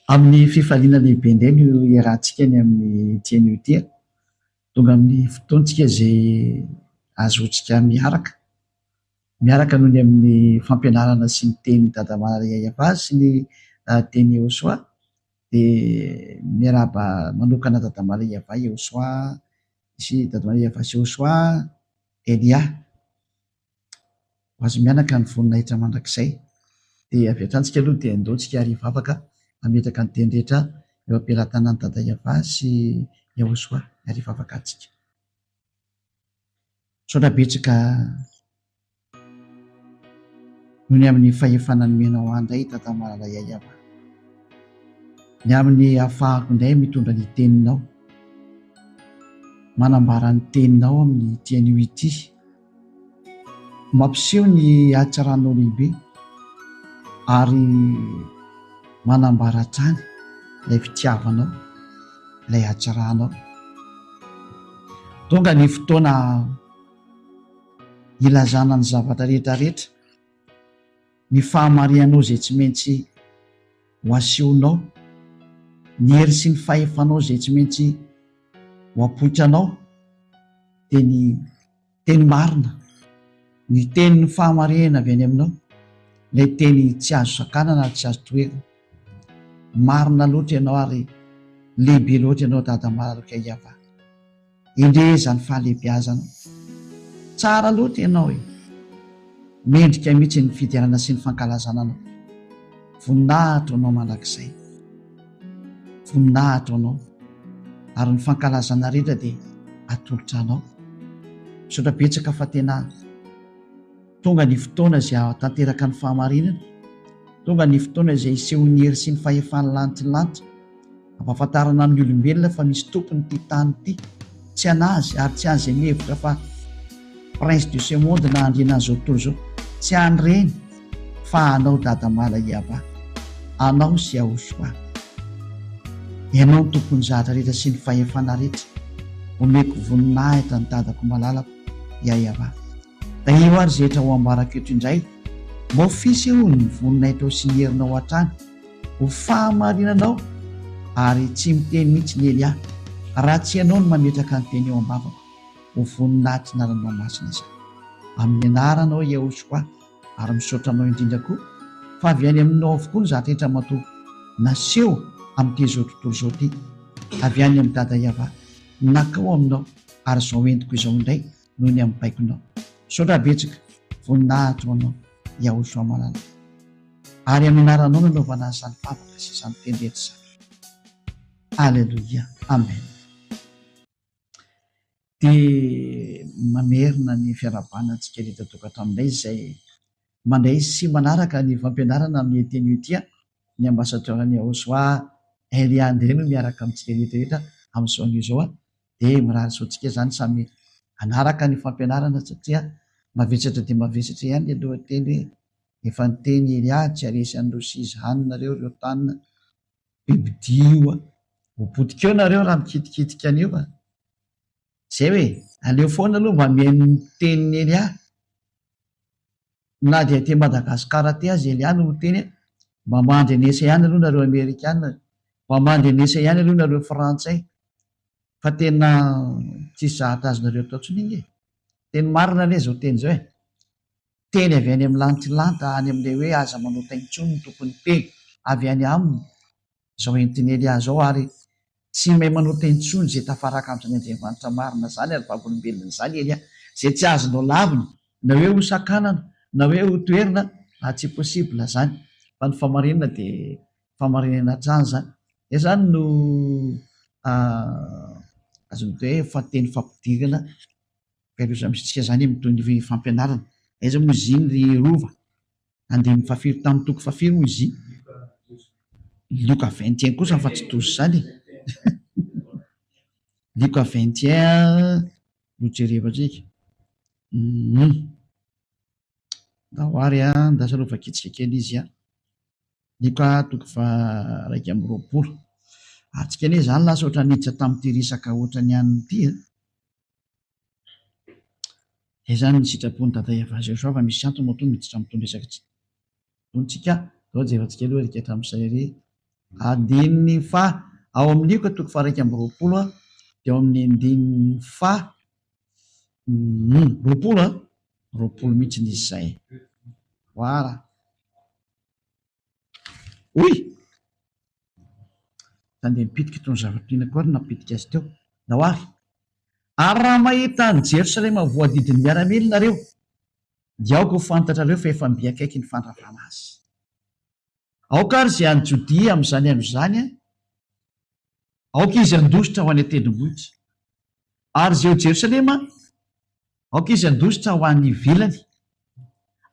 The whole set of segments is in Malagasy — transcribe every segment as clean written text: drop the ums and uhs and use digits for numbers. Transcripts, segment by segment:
Amin'ny fifaliana lehibe indray no iarahantsika ny amin'ity anio ity. Tonga amin'ny fotoantsika izay ahazoantsika miaraka. Miaraka noho ny amin'ny fampianarana sy ny tenin'i Dada Malala Yayava sy ny teny Yehosoa. Dia miarahaba manokana Dada Malala Yayava Yehosoa sy Dada Malala Yayava sy Yehosoa Elia. Ho azy mianaka ny voninahitra mandrakizay. Dia avy hatrany tsika aloha dia andao tsika ary hivavaka hametraka ny teny rehetra eo am-pelatanan'i Dada Yavah sy Yahosoa ary hivavaka antsika. Misaotra betsaka noho ny amin'ny fahefana nomenao ahy indray Dada malala Yayavah. Ny amin'ny hahafahako indray mitondra ny teninao. Manambara ny teninao amin'ity anio ity. Mampiseho ny hatsaranao lehibe ary manambara hatrany ilay fitiavanao, ilay hatsaranao. Tonga ny fotoana hilazana ny zavatra rehetra rehetra, ny fahamarianao izay tsy maintsy ho asehonao, ny hery sy ny fahefanao izay tsy maintsy ho apoitranao, dia ny Teny marina, ny tenin'ny fahamarinana avy any aminao, ilay teny tsy azo sakanana ary tsy azo toherina. Marina loatra ianao ary lehibe loatra ianao Dada Malaloka Yavah. Endrey izany fahalehibiazanao. Tsara loatra ianao e. Mendrika mihitsy ny fiderana sy ny fankalazana anao. Voninahitra ho anao mandrakizay. Voninahitra ho anao. Ary ny fankalazana rehetra dia atolotra anao. Misaotra betsaka fa tena tonga ny fotoana izay hahatanteraka ny fahamarinana. Tonga ny fotoana izay hisehoan'ny hery sy ny fahefan'ny lanitry ny lanitra. Ampahafantarana amin'ny olombelona fa misy tompony ity tany ity, tsy an'azy ary tsy an'izay mihevitra fa prince de ce monde na andrianan'izao tontolo izao, tsy an'ireny fa anao Dada Mala Yavah, anao sy Yahushua. Ianao no tompon'ny zavatra rehetra sy ny fahefana rehetra, omeko voninahitra ny dadako malalako Yayavah. Dahiro ary izay rehetra ho ambarako eto indray, mba ho fisehoan'ny voninahitrao sy ny herinao hatrany, ho fahamarinanao, ary tsy miteny mihitsy ny Elia, raha tsy ianao no mametraka ny teny eo am-bavako, ho voninahitry ny anaranao masina izany. Amin'ny anaranao Yehoshuah, ary misaotra anao indrindra koa, fa avy any aminao avokoa ny zavatra rehetra matoa naseho amin'ity izao tontolo izao ity, avy any amin'i Dada Yavah, nakao aminao, ary izao entiko izao indray, noho ny amin'ny baikonao. Misaotra betsaka, voninahitra ho anao, Yahushua malala. Ary amin'ny anaranao no anaovana an'izany vavaka sy izany teny rehetra izany. Aleloia. Amen. Dia mamerina ny fiarahabana antsika rehetra tokantranonay izay mandray sy manaraka ny fampianarana amin'ny teny ity ny ambassadeur ny Yahushua Elia André no miaraka amintsika rehetra rehetra amin'izao anio izao. Dia mirary soa antsika izany samy hanaraka ny fampianarana satria mavesatra dia mavesatra ihany ilay lohateny hoe efa niteny Elia tsy haresy an'i Rosia izany nareo ry OTAN bibidia io a! Ho potika eo nareo raha mikitikitika an'io a! Zay hoe aleo foana aloha mba mihaino ny tenin'i Elia na dia aty Madagascar aty aza Elia no miteny hoe mba mandrenesa ihany aloha nareo Amerikana, mba mandrenesa ihany aloha nareo Frantsay Fa tena tsisy zavatra azonareo atao intsony ange e! Teny marina anie izao teny izao e! Teny avy any amin'ny lantilanta any amin'ilay hoe aza manota intsony no tokony teny avy any aminy izao entin'i Elia izao ary tsy mahay manota intsony izay tafaraka amin'izany Andriamanitra marina izany ary vavolombelon'izany Elia izay tsy azonao lavina na hoe ho sakanana na hoe ho toherina ah tsy possible izany fa ny famarinana dia fahamarinana hatrany izany. Izay izany no azon'ny atao hoe fa teny fampidirana velozantsika amintsika izany amin'ny toy ny fampianarana. Aiza moa izy iny ry Rova? Andininy fahafiry tamin'ny toko fahafiry moa izy iny? Lioka vingt et un kosa fa tsy douze izany e! Lioka vingt et un no jerevantsika. Ndao ary an, andraso aloha vakintsika kely izy an. Lioka toko faha-21. Antsika anie izany lasa ohatran'ny niditra tamin'ity resaka ohatran'ny anona ity an. Izay izany ny sitrapon'i Dada Yavah Joshua fa misy antony matoa miditra amin'itony resaka itony tsika. Ndao jerentsika aloha ry hatramin'izay ry. Andininy faha, ao amin'ny Lioka toko faha 21 dia ao amin'ny andininy faha 20 an, 20 mihitsy izy izay. Voilà. Oy! Zany dia mipitika itony zavatra itony akory no nampitika azy teo. Ndao ary. Ary raha mahita an'i Jerosalema voadidin'ny miaramila nareo, dia aoka ho fantatrareo fa efa mby akaiky ny fandravana azy. Aoka ary izay any Jodia amin'izany andro izany, aoka izy handositra ho any an-tendrombohitra. Ary izay ao Jerosalema, aoka izy handositra ho any ivelany.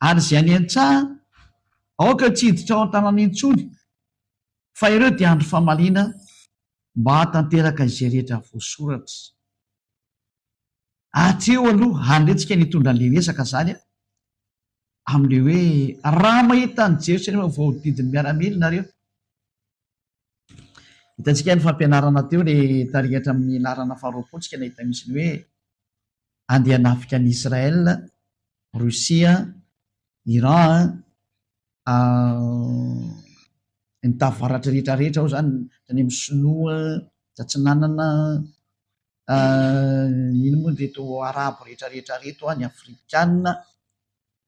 Ary izay any an-tsaha, aoka tsy hiditra ao an-tanàna intsony, fa ireo dia andro famaliana mba hahatanteraka izay rehetra voasoratra. Hatreo aloha, handretsika ny hitondra an'ilay resaka izany aho, amin'ilay hoe raha mahita an'i Jerosalema voahodidin'ny miaramila nareo. Hitantsika ny fampianarana teo ilay tary hatramin'ny laharana faharoapolo tsika nahita misy ny hoe andeha hanafika an'i Israël, Russie, Iran, ny tavaratra rehetra rehetra ao izany, hatrany amin'ny sinoa, tatsinanana, ino moa ireto arabo rehetra rehetra ireto, ny afrikana,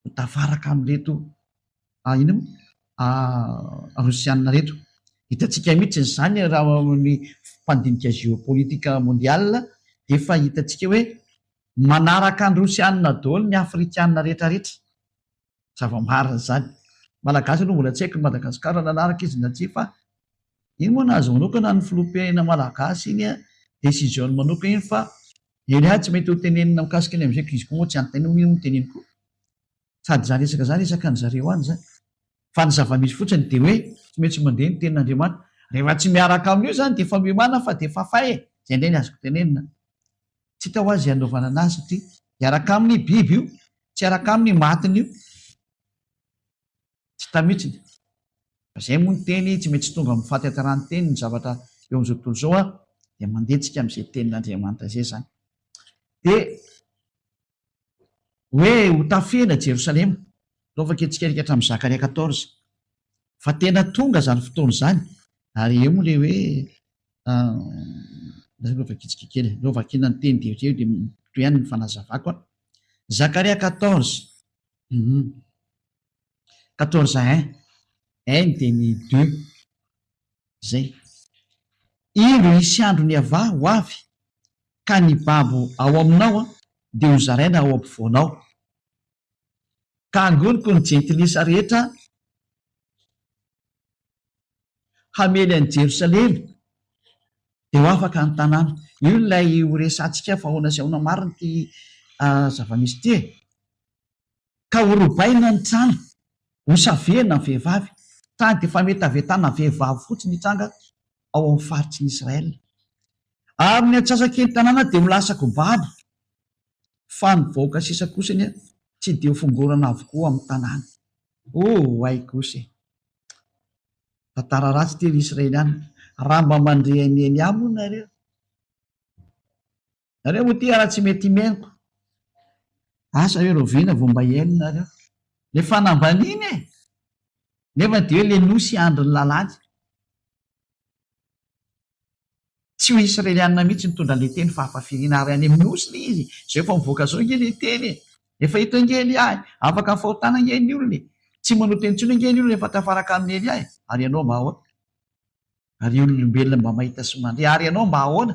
ho tafaraka amin'ireto inona moa rosiana ireto. Hitantsika mihitsy izany raha ny mpandinika géopolitique mondial dia efa hitantsika hoe manaraka ny rosiana daholo ny afrikana rehetra rehetra. Zava-marina izany. Malagasy aloha mbola tsy haiko ny Madagascar nanaraka izy na tsia fa iny moa nahazo manokana ny filoham-pirenena malagasy iny décision-ny manokana iny fa eny ahy tsy mety ho tenenina mikasika ny amin'izay izy koa moa tsy anontaniana moa iny moa teneniko koa. Sady izany resaka izany resaka an-dry zareo any izany. Fa ny zava-misy fotsiny dia hoe tsy maintsy mandeha ny tenin'Andriamanitra. Rehefa tsy miaraka amin'io izany dia efa miomàna fa dia fafay e! Izay indray ny azoko tenenina. Tsy hita hoa izay hanaovana anazy satria hiaraka aminy biby io, tsy hiaraka aminy matiny io. Tsy hita mihitsiny. Fa izay moa ny teny, tsy maintsy tonga amin'ny fahatanterahan'ny teny ny zavatra eo amin'izao tontolo izao an, dia mandeha tsika amin'izay tenin'Andriamanitra izay izany. Dia hoe ho tafihina Jerosalema, aleo vakintsika ery hatramin'ny Zakaria quatorze, fa tena tonga izany fotoana izany, ary eo moa ilay hoe aleo vakintsika kely, aleo vakina ny teny dia avy eo dia mitohy ihany ny fanazavako an. Zakaria quatorze, quatorze un, un dia ny deux, izay. Indro hisy andro ny Yavah ho avy, ka ny babo ao aminao dia ho zaraina ao ampovoanao. Ka hangoniko ny jentilisa rehetra hamely an'i Jerosalema, dia ho afaka ny tanàna. Io ilay ho resahantsika fa ahoana sy ahoana marina ity zava-misy ity e! Ka ho robaina ny trano, ho savihana ny vehivavy. Trano dia fametavetana vehivavy fotsiny hitranga ao amin'ny faritry ny Israel. Ary ny antsasaky ny tanàna dia ho lasa kobabo, fa ny vahoaka sisa kosa anie tsy dia ho fongorana avokoa amin'ny tanàna. Oh, hay kosa e! Tantara ratsy ity ry Israeliana. Raha mba mandre an'i Elia moa nareo. Nareo moa ity ara tsy mety himeniko. Asa hoe rahoviana vao mba hihaino nareo. Le fanambaniana e! Nefa dia hoe le nosy andrin'ny lalàna. Tsy ho Israelianina mihitsy nitondra an'ilay teny fa hafa firenena ary any amin'ny nosy ilay izy. Izao efa mivoaka izao ange ilay teny e! Efa eto ange Elia e! Afaka ny fahotana ange ny olona e! Tsy manota intsony ange ny olona efa tafaraka amin'i Elia e! Ary ianao mba ahoana? Ary olombelona mba mahita sy mandre. Ary ianao mba ahoana?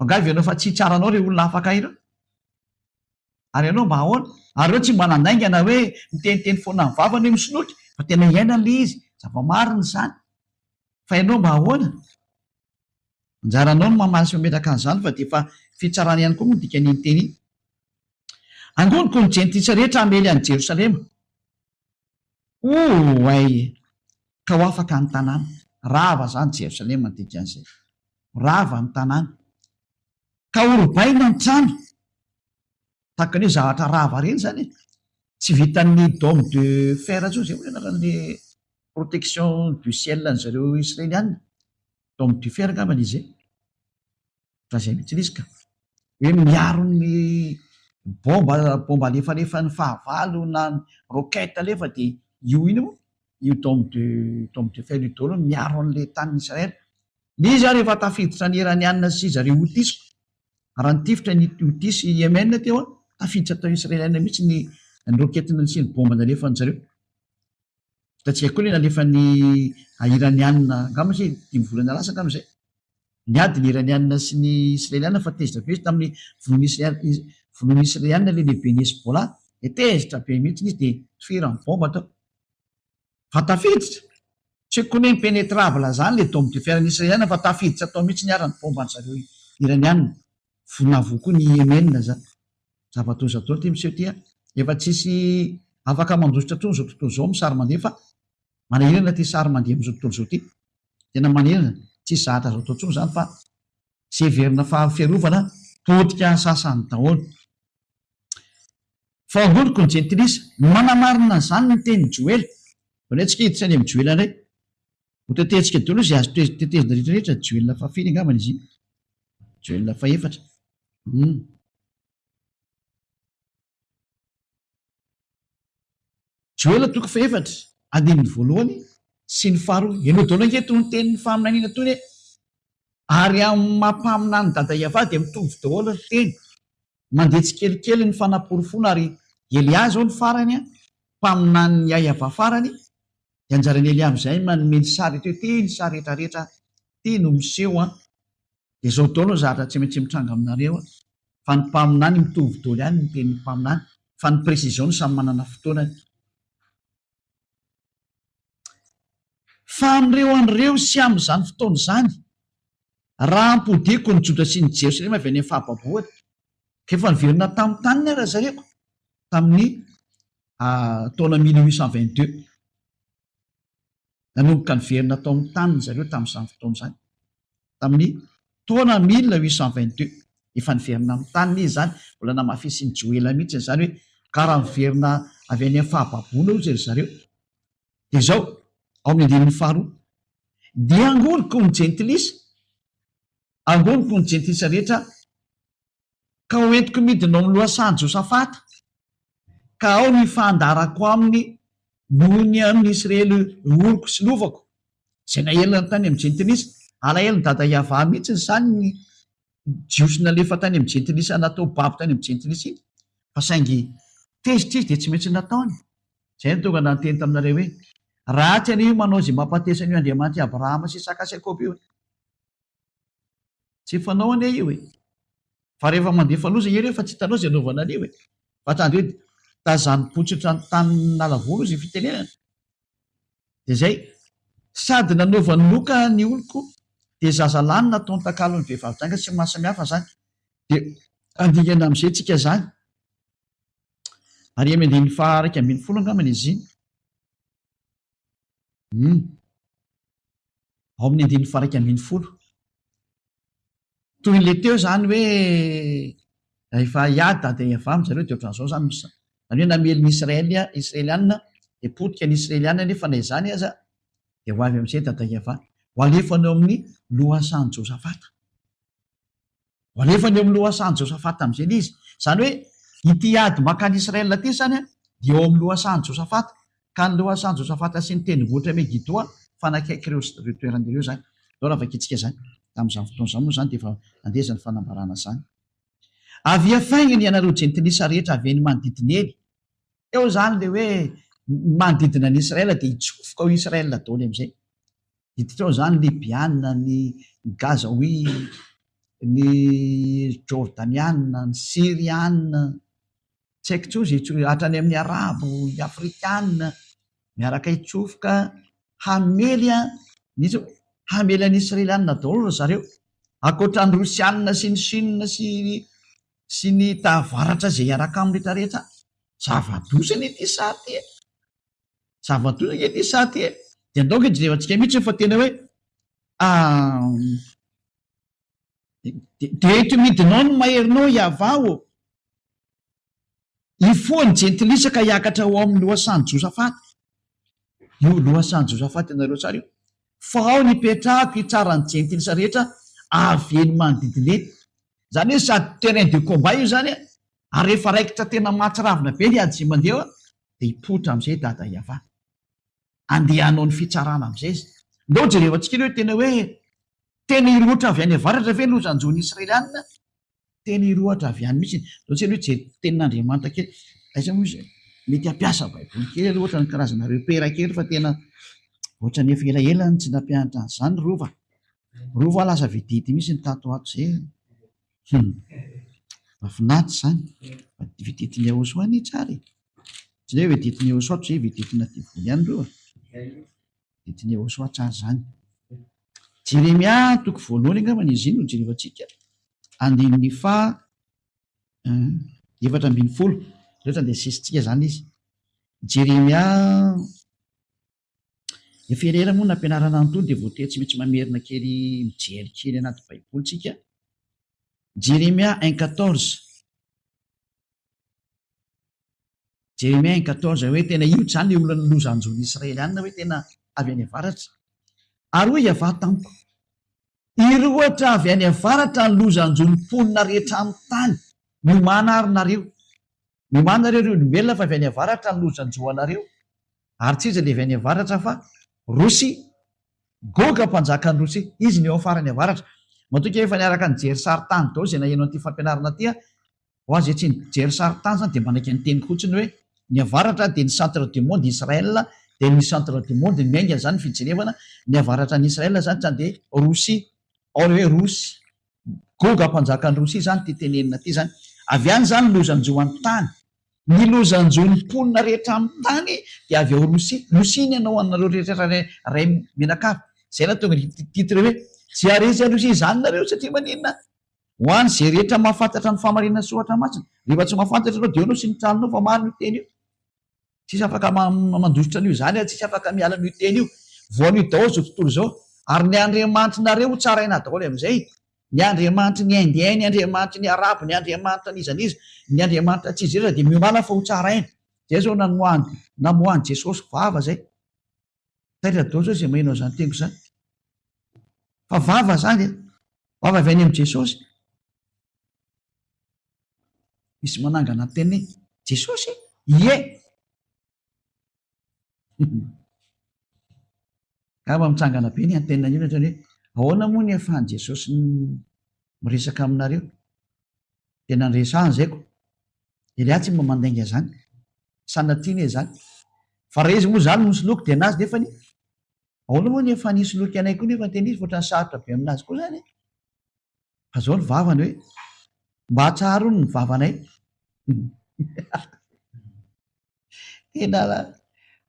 Angaha heverina fa tsy hitsara anao ireo olona afaka ireo? Ary ianao mba ahoana? Ary ireo tsy mba nandainga na hoe miteniteny foana amin'ny vavany hoe misoloky fa tena iainany ilay izy. Zava-marina izany. Fa ianao mba ahoana? Anjaranao ny mamaly sy mametraka an'izany fa dia efa fitsarana ihany koa moa ny dikan'iny teny iny. Angoniko ny jentilisa rehetra hamely an'i Jerosalema. Oay! Ka ho afaka ny tanàna. Rava izany Jerosalema ny dikan'izay. Rava ny tanàna. Ka horobaina ny trano. Tahaka ny hoe zavatra rava ireny izany e. Tsy vitan'ny dôme de fer intsony, izay moa ny anaran'ilay protection du ciel an-dry zareo israeliana. Dôme du fer angambany izy izay. Fa izay mihitsy ilay izy ka. Hoe miaro ny bomba, bomba alefalefan'ny fahavalo na ny roquette alefa dia io iny moa. Io dôme de dôme de fer io daholo no miaro an'ilay tanin'i Israël. Ilay izy ary efa tafiditra ny Iraniana sy zareo Houthis raha nitifitra ny Houthis i Yemen teo an, tafiditra tao Israeliana mihitsy ny ny roquette sy ny bomba nalefan'ny zareo. Hitantsika koa ilay nalefan'ny Iraniana angamba izay dimy volana lasa angamba izay. Niady ny Iraniana sy ny Israeliana fa tezitra be izy tamin'ny vonoan'ny Israeliana ilay lehiben'ny Hezbollah. Dia tezitra be mihitsy izy dia tifirany bomba tao. Fa tafiditra! Tsy haiko hoe impenetrable izany ilay dôme de fer an'ny Israeliana fa tafiditra tao mihitsy ary ny bomba an-dry zareo Iraniana. Vonavoa koa ny Yemen izany. Zava-doza daholo ity miseho ity an! Efa tsisy afaka mandositra intsony izao tontolo izao amin'ny sary mandeha fa manahirana ity sary mandeha amin'izao tontolo izao ity. Tena manahirana, tsisy zavatra azo atao intsony izany fa tsy heverina fa fiarovana potika sasany daholo. Fa angoliko ny jentilisa. Manamarina an'izany ny tenin'i Joela. Aleo tsika hiditra any amin'i Joela indray. Ho tetezintsika daholo izay azo tetezina rehetra rehetra, Joela fahafiry angambany izy iny? Joela fahefatra. Hum. Joela toko fahefatra, andininy voalohany sy ny faharoa. Henoy daholo ange itony tenin'ny faminaniana itony e! Ary amin'ny maha mpaminany Dada Yavah dia mitovy daholo ny teny. Mandeha tsikelikely ny fanaporofoana ary Elia izao ny farany an, mpaminanin'i Yavah farany, dia anjaran'i Elia amin'izay manome ny sary eto hoe ity ny sary rehetrarehetra, ity no miseho an. Dia izao daholo ny zavatra tsy maintsy mitranga aminareo an, fa ny mpaminany mitovy daholo ihany ny tenin'ny mpaminany, fa ny précision no samy manana fotoanany. Fa amin'ireo andro ireo sy amin'izany fotoana izany, raha hampodiako ny Joda sy ny Jerosalema avy any amin'ny fahababoany, ka efa niverina tamin'ny taniny ary zareo tamin'ny taona 1822. Nanomboka niverina tao amin'ny taniny zareo tamin'izany fotoana izany. Tamin'ny taona 1822. Efa niverina amin'ny taniny izy izany, mbola namafisin'i Joela mihitsy izany hoe ka raha miverina avy any amin'ny fahababoana hozy ry zareo. Dia izao, ao amin'ny andininy faharoa, Dia angoniko ny jentilisa, angoniko ny jentilisa rehetra, ka ho entiko midina ao amin'ny lohasahan'i Josafata, ka ao no hifandarako aminy noho ny amin'i Israely oloko sy lovako, izay naelany tany amin'ny jentilisa. Alahelon'i Dada Yavah mihitsy izany ny Jiosy nalefa tany amin'ny jentilisa natao babo tany amin'ny jentilisa iny, fa saingy tezitra izy dia tsy maintsy nataony. Izay no tonga nanteny taminareo hoe, Ratsy anie io manao izay mampatesa an'io Andriamanitr'i Abrahama sy Isaka sy Jakoba io e! Tsy fanao anie io e! Fa rehefa mandefa loza ireo efa tsy hitanao izay anaovana an'io e! Fa tandreo tazanim-potsitra ny tanin'ny Analavory hozy ny fitenenana. Dia izay. Sady nanaovany loka ny oloko dia zazalahy no nataony takalon'ny vehivavy janga tsy mahasamihafa izany. Dia handingana amin'izay tsika izany. Ary amy andininy faha 11 angambany izy iny. Hum. Ao amin'ny andininy faha 11. Toy ilay teo izany hoe rehefa hiady Dada Eva amin-dry zareo dia ohatran'izao izany ny izany hoe namely ny Israel Israeliana dia potika ny Israeliana nefa na izany aza dia ho avy amin'izay Dada Eva. Ho alefany eo amin'ny lohasahan'i Josafata. Ho alefany eo amin'ny lohasahan'i Josafata amin'izay ilay izy. Izany hoe ity ady mankany Israel ity izany dia eo amin'ny lohasahan'i Josafata. Ka ny lohasahan'i Josafata sy ny tendrombohitra Megidoa mifanakaiky ireo ireo toerana ireo izany. Aleo raha vakintsika izany. Tamin'izany fotoana izany moa izany dia efa nandeha izany fanambarana izany. Avia faingana ianareo jentilisa rehetra avy eny manodidina eny. Eo izany ilay hoe ny manodidina an'i Israel dia hitsofoka ao Israel daholo amin'izay. Hiditra ao izany Libyana, ny Gazawi, ny Jordaniana, ny Syriana, tsy haiko intsony izay hitso-, hatrany amin'ny Arabo, ny Afrikana, miaraka hitsofoka hamely an, ny hamely an'i Israeliana daholo ry zareo. Ankoatra ny Rosiana sy ny Chine sy sy ny tahavaratra izay hiaraka aminy rehetra rehetra. Zava-doza anie ity sary ity e! Zava-doza ange ity sary ity e! Dia andao ange jerevantsika mihitsy fa tena hoe dia eto midinao ny maherinao Yavah ô! Hifoha ny jentilisa ka hiakatra ho ao amin'ny lohasahan'i Josafata. Io lohasahan'i Josafata ianareo tsara io. Fa ao no hipetrahako hitsara ny jentilisa rehetra avy eny manodidina eny. Izany hoe sady terrain de combat io izany ary rehefa raikitra tena mahatsiravina be ny ady izay mandeha eo dia hipoitra amin'izay Dada Yavah. Andeha hanao ny fitsarana amin'izay izy. Ndao jerevantsika aloha hoe tena hoe tena hirohotra avy any avaratra ve ny loza hanjo ny Israelianina? Tena hirohotra avy any mihitsy. Ndao tsika aloha hijery tenin'Andriamanitra kely. Aiza moa izy? Mety hampiasa Baiboly kely aloha ohatra ny karazana repère kely fa tena ohatran'ny efa elaela no tsy nampianatra an'izany Rova. Rova lasa vedety mihitsy ny tato ho ato izay. Hum. Mahafinaritra izany. Fa vedetin'i Yahosoa anie tsara e. Tsy hoe vedetin'i Yahosoa tsy hoe vedetina devoly ihany ireo e. Vedetin'i Yahosoa tsara izany. Jeremia toko voalohany angambany izy iny no jerevantsika. Andininy faha 14. Rehetra dia sesintsika izany izy. Jeremia Efa elaela moa nampianarana an'itony dia voatery tsy maintsy mamerina kely mijery kely anaty baiboly tsika. Jeremia un 14. Jeremia un 14 hoe tena io izany ilay olana loza hanjo ny Israelianina hoe tena avy any avaratra. Ary hoy Yavah tamiko, Hirohotra avy any avaratra ny loza hanjo ny mponina rehetra amin'ny tany. Miomàna ary nareo. Miomàna nareo ry olombelona fa avy any avaratra ny loza hanjo anareo. Ary tsy iza ilay avy any avaratra fa Rosia. Goga mpanjakan'i Rosia. Izy no eo amin'ny farany avaratra. Matoky aho efa niaraka nijery sarintany daholo izay naheno an'ity fampianarana ity aho. Ho azy izay tsy nijery sarintany izany dia manaiky ny teniko fotsiny hoe ny avaratra dia ny centre du monde Israël dia ny centre du monde ny miainga izany ny fijerevana ny avaratra an'i Israël izany izany dia Rosia. Ao ilay hoe Rosia. Goga mpanjakan'i Rosia izany ity tenenina ity izany. Avy any izany ny loza hanjo an'ny tany. Ny loza hanjo ny mponina rehetra amin'ny tany dia avy ao Rosia. Rosia ny hanao anareo rehetra ray mianakavy. Izay nahatonga ny titre hoe Tsy haharesy an'i Rosia izany nareo satria maninona? Ho an' izay rehetra mahafantatra ny fahamarinan'ny soratra masina. Rehefa tsy mahafantatra ianao dia eo ianao sy ny tranonao fa marina io teny io. Tsisy afaka mandositra an'io izany ary tsisy afaka miala amin'io teny io. Voan'io daholo izao tontolo izao. Ary ny Andriamanitrinareo ho tsaraina daholo amin'izay. Ny Andriamanitry ny Indien, ny Andriamanitry ny Arabo, ny Andriamanitra n'iza n'iza, ny Andriamanitra tsy izy rehetra dia miomàna fa ho tsaraina. Izay izao nanoahany, namoahan'i Jesosy vava izay. Taitra daholo izao izay maheno an'izany teniko izany. Fa vava izany e. Vava avy any amin'i Jesosy. Misy manangana teny hoe, Jesosy e? Ie! Angamba mitsangana be ny antenne io ohatrany hoe ahoana moa ny ahafahan'i Jesosy miresaka aminareo? Tena niresahany izay ko. Elia tsy mba mandainga izany. Sanatria anie izany. Fa raha izy moa izany no nisoloky dia an'azy nefany ahoana moa ny efa nisoloky anay koa nefa tena izy fa ohatran'ny sarotra be aminazy koa izany e. Fa izao ny vavany hoe mba atsaharo hono ny vavanay. Tena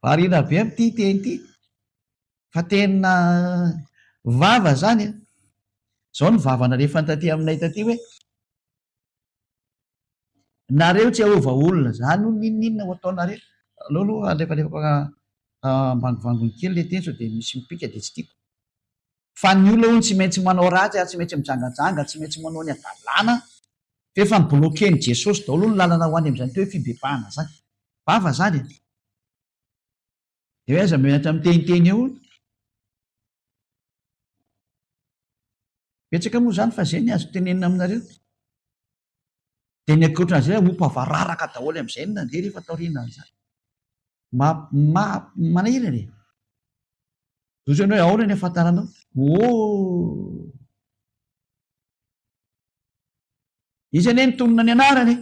variana be amin'ity teny ity. Fa tena vava izany e. Izao ny vava nalefany taty aminay taty hoe Nareo tsy ahova olona zany hono n'inon'inona ho ataonareo. Aleo aloha alefalefako ambangovangony kely le teny sao dia misy mipika dia tsy tiako. Fa ny olona hono tsy maintsy manao ratsy ary tsy maintsy mijangajanga, tsy maintsy manao ny hadalana fa efa ni-bloquer-n'i Jesosy daholo ny lalana ho any amin'izany atao hoe fibebahana zany. Vava zany e. Dia hoe aza menatra miteniteny eo hono. Betsaka moa izany fa izay ny azo tenenina aminareo. Dia ny ankoatran'izay ompa vararaka daholo amin'izay no nandeha rehefa taorianan'izany. Ma, ma, manahirana e. Doza ianao hoe ahoana ny ahafantaranao? Oh! Izy anie nitonona ny anarany e.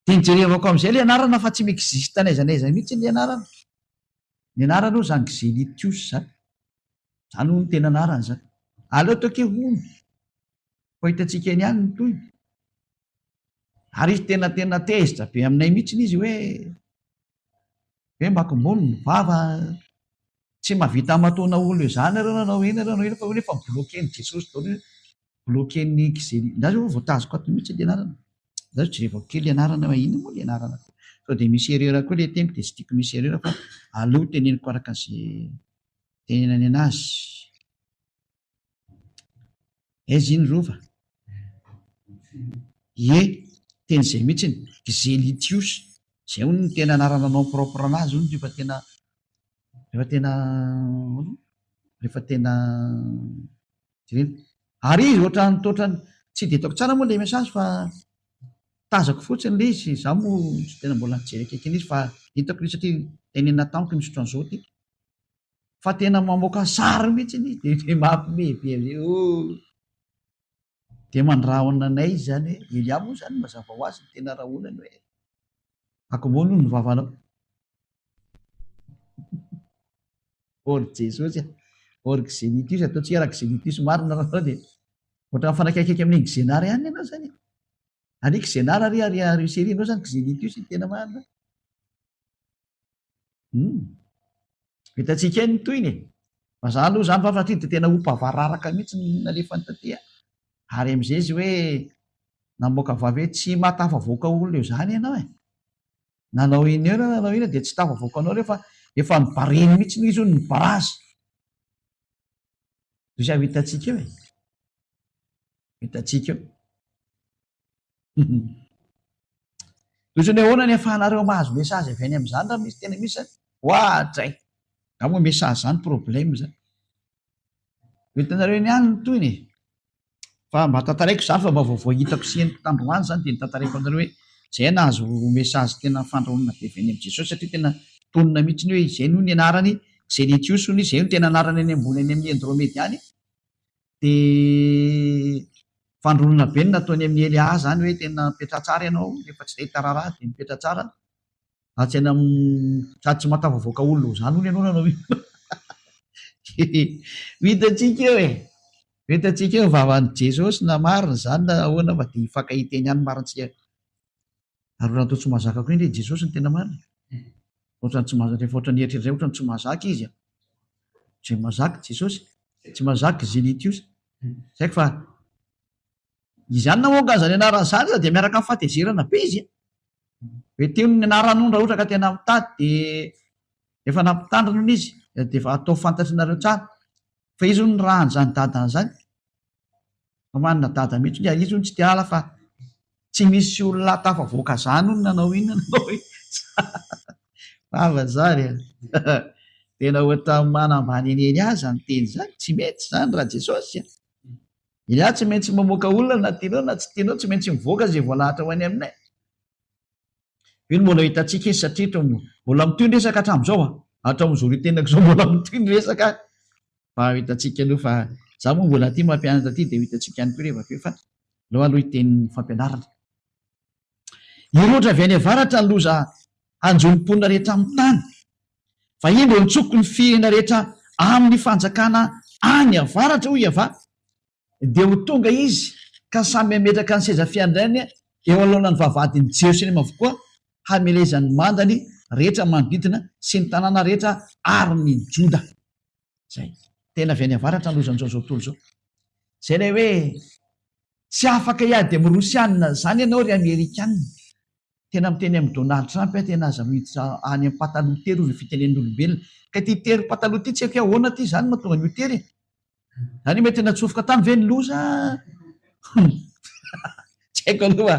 Dia nijerevako amin'izay ilay anarana fa tsy mi-existe n'aiza n'aiza mihitsy ilay anarana. Ny anarana hono izany Xelitius izany. Izany hono no tena anarany izany. Aleo ataoko hoe hono. Fa hitantsika eny ihany ny tohiny. Ary izy tena tena tezitra be aminay mihitsy izy hoe hoe makombony ny vava, tsy mahavita mataona olona izany nareo nanao iny nareo nanao iny fa hono efa mi-bloquer-n'i Jesosy daholo io, bloquer-n'ny Xeli, za zao voatazoko ato mihitsy le anarana, za zao jerevako kely le anarana hoe inona moa le anarana, sao dia misy erreur koa le teniko dia tsy tiako misy erreur fa aleo teneniko araka ze tenenany anazy. Aiza iny Rova? Ie, teny izay mihitsiny, Xelitius, izay hono no tena anarana nom propre anazy hono rehefa tena, rehefa tena ahoana moa? Rehefa tena jerena. Ary izy ohatran'ny toa ohatran'ny, tsy dia hitako tsara moa ilay message fa tazako fotsiny ilay izy, izaho moa tsy tena mbola nijery akaiky an'izy fa. Hitako io satria tenenina tamiko misy ohatran'izao ity. Fa tena mamoaka sary mihitsy izy dia dia mampiomehy be avy eo. Dia mandrahona anay izy izany hoe, Elia moa izany mazava ho azy ny tena rahonany hoe, akombony hono ny vavanao. Or Jesosy a! Or Xenitus, ataontsika raha Xenitus marina raha dia ohatran'ny mifanakaikaiky amin'iny Xenar ihany ianao izany e. Ary Xenar ary ary ary Russie ianao izany Xenitus ny tena marina. Hum. Hitantsika eny ny tohiny e. Fa za aloha izany fa satria dia tena ompa vararaka mihitsy ny nalefany taty a. Ary amin'izay izy hoe namoaka vava hoe tsy mahatafavoaka olona eo izany ianao e. Nanao inona eo na nanao inona dia tsy tafavoaka anao ireo fa efa nibareny mihitsy izy hono nibarazy. Toy izay ho hitantsika eo e. Hitantsika eo. Toy izany hoe ahoana ny ahafahanareo mahazo message avy any amin'izany raha misy tena misy izany? Oadray! Nga moa message izany problème izany. Ho hitanareo eny ihany ny tohiny e. Fa mba tantaraiko izany fa mba vaovao hitako sy henoko tandroany izany dia notantaraiko anareo hoe izay nahazo message tena fandrahonana be avy any amin'i Jesosy satria tena tonona mihitsy ny hoe izay no ny anarany Xenetius hono izy, izay no tena anarany any ambony any amin'ny Andromede any. Dia fandroana be no nataony amin'i Elia izany hoe tena mipetraha tsara ianao rehefa tsy te hahita raharaha dia mipetraha tsara. Atsy any amin'ny sady tsy mahatafavoaka olona ho izany hono ianao nanao inona. Ho hitantsika eo e! Ho hitantsika eo ny vavan'i Jesosy na marina izany na ahoana fa dia hifankahita eny ihany marina tsika. Ary ohatran'ny toa tsy mahazaka koa indray Jesosy ny tena marina. Ohatran'ny tsy mahazaka, rehefa ohatran'ny eritreritra izay ohatran'ny tsy mahazaka izy. Tsy mahazaka Jesosy, tsy mahazaka Zenitiosy. Tsy haiko fa izy ihany namoaka an'izany anarana izany dia miaraka amin'ny fahatezerana be izy. Hoe teo ny anarany hono raha ohatra ka tena mitady dia efa nampitandrina hono izy dia efa atao fantatrinareo tsara fa izy hono nirahan'izany dadany izany. Fa manana dada mihitsy hono izy hono tsy te hala fa tsy misy olona tafavoaka zany hono nanao inona nanao inona. Vava zany e. Tena ohatran'ny manambany an'i Elia zany teny zany. Tsy mety zany raha Jesosy a. Elia tsy maintsy mamoaka olona na tianao na tsy tianao, tsy maintsy mivoaka izay voalahatra ho any aminay. Io no mbola hitantsika izy satria to mbola mitohy ny resaka hatramin'izao a. Hatramin'izao itenako izao mbola mitohy ny resaka. Fa ho hitantsika aloha fa za moa mbola aty mampianatra aty dia ho hitantsika ihany koa rehefa avy eo fa aleo aloha hiteny ny fampianarana. Hirohotra avy any avaratra ny loza hanjo ny mponina rehetra amin'ny tany. Fa indro nitsoko ny firenena rehetra amin'ny fanjakana any avaratra, hoy Iavah, dia ho tonga izy ka samy hametraka ny seza fiandrianany eo anoloan'ny vavahadin'i Jerosalema avokoa, hamelezany ny mandany rehetra manodidina sy ny tanàna rehetra ary ny Joda. Izay. Tena avy any avaratra ny lozan'izao izao tontolo izao. Izay ilay hoe tsy afaka hiady amin'ny Rosiana izany ianao ry Amerikana. Tena miteny amin'i Donald Trump aho tena aza miditra any amin'ny pataloha tery hoy ny fitenen'olombelona. Ka ity tery pataloha ity tsy haiko hoe ahoana ity izany mahatonga an'io tery e. Izany hoe mety natsofoka tany ve ny loza? Tsy haiko aloha.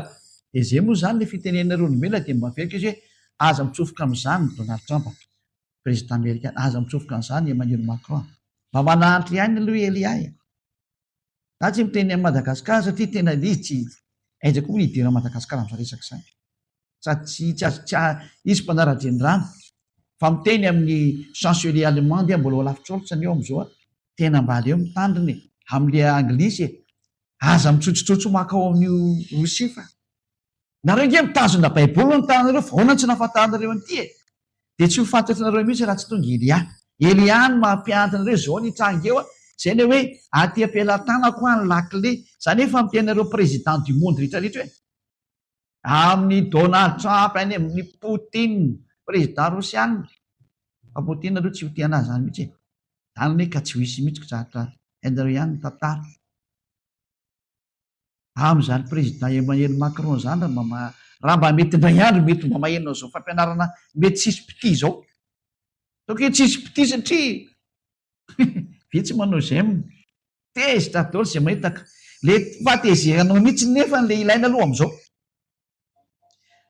Dia izay moa izany ilay fitenenan'ireo olombelona dia mba averiko izy hoe aza mitsofoka amin'izany Donald Trump, président amerikana, aza mitsofoka amin'izany Emmanuel Macron. Mba manahantra ihany aloha Elia e. Za tsy miteny an'i Madagascar satria tena le izy tsy aiza koa moa ny hidiran'i Madagascar amin'izany resaka izany. Sady tsy tsy azo tsy izy mpanara-drenirano fa miteny amin'ny chancelier allemande aho mbola Olaf Scholz anie eo amin'izao a, tena mba aleo mitandrina e, amin'le anglisy e, aza mitsotsotso maka ao amin'io Rosia fa Nareo ange mitazona baiboly ny tananareo fa ahoana no tsy nahafantaranareo an'ity e? Dia tsy ho fantatrinareo mihitsy raha tsy tonga Elia. Elia no mampianatra anareo izao ny hitranga eo a! Izay ilay hoe aty am-pelatanako an ny lakile. Izany efa miteny anareo président du monde rehetra rehetra hoe amin'i Donald Trump any amin'i Poutine président rosiana. Fa Poutine aloha tsy ho tia an'azy izany mihitsy e. Izany anie ka tsy ho hisy mihitsy ko zatra hainareo ihany ny tantara. Amin'izany président Emmanuel Macron izany raha mba raha mba mety indray andro mety mba maheno an'izao fampianarana mety tsisy mpitia izao. Ataoko hoe tsisy mpitia satria vitsy manao j'aime. Tezitra daholo izay mahita ka. Le fahatezeranao mihitsy nefa le ilaina aloha amin'izao.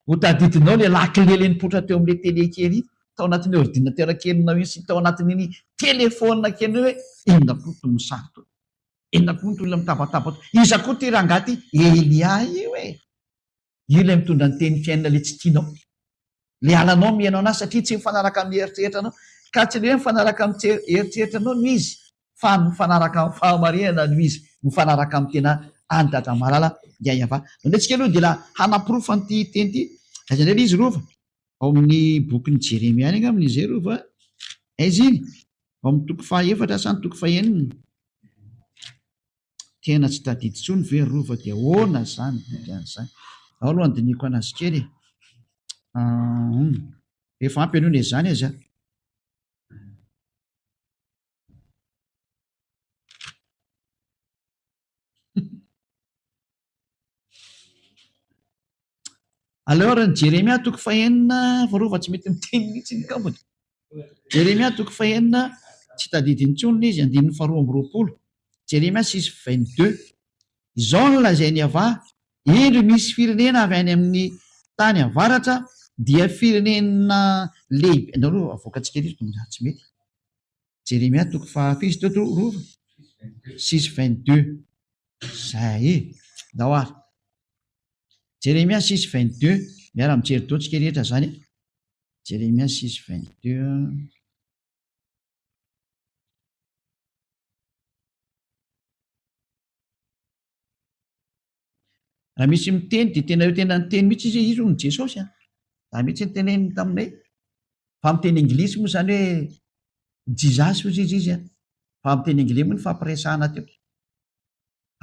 Ho tadidinao le lakile le nipoitra teo amin'le télé kely iny, tao anatin'ny ordinateur kelinao iny sy tao anatin'iny téléphone kely iny hoe inona koa itony sary itony. Inona koa ity olona mitabataba ity? Iza koa ity rangahy ity? Elia io e! Io ilay mitondra ny teny fiainana ilay tsy tianao. Le halanao mihaino anazy satria tsy mifanaraka amin'ny eritreritranao. Ka tsy le hoe mifanaraka amin'ny eritreritranao no izy fa mifanaraka amin'ny fahamarinana no izy, mifanaraka amin'ny tena an'i Dada Malala Yayava. Aleo tsika aloha dia la hanaporofo an'ity teny ity. Aiza indray ilay izy Rova? Ao amin'ny bokin'i Jeremia any angamba izy izay Rova a? Aiza iny? Ao amin'ny toko fahaefatra sa ny toko fahenina? Tena tsy tadidy intsony ve Rova dia ahoana izany dikan'izany? Ao aloha handinihiko anazy kely e. Efa ampy aloha ny izany aza. Aleo ary ny Jeremia toko fahenina fa rova tsy mety miteny mihitsy ny kambony. Jeremia toko fahenina tsy tadidy intsony izy andininy faharoa amby roapolo. Jeremia 6:22. Izao no lazain'i Yavah, indro misy firenena avy any amin'ny tany avaratra dia firenena lehibe. Andao aloha avoakantsika ery tsy mety. Jeremia toko faha firy izy teo to Rova? 6:22. Zay e! Ndao ary. Jeremia 6:22. Miara mijery daholo tsika rehetra zany e. Jeremia 6:22. Raha misy miteny dia tena eo tena niteny mihitsy izy hoe izy hono Jesosy a. Za mihitsy niteneniny taminay. Fa amin'ny teny anglisy moa izany hoe Jesus hozy izy izy a. Fa amin'ny teny anglais moa ny fampiresahana teo.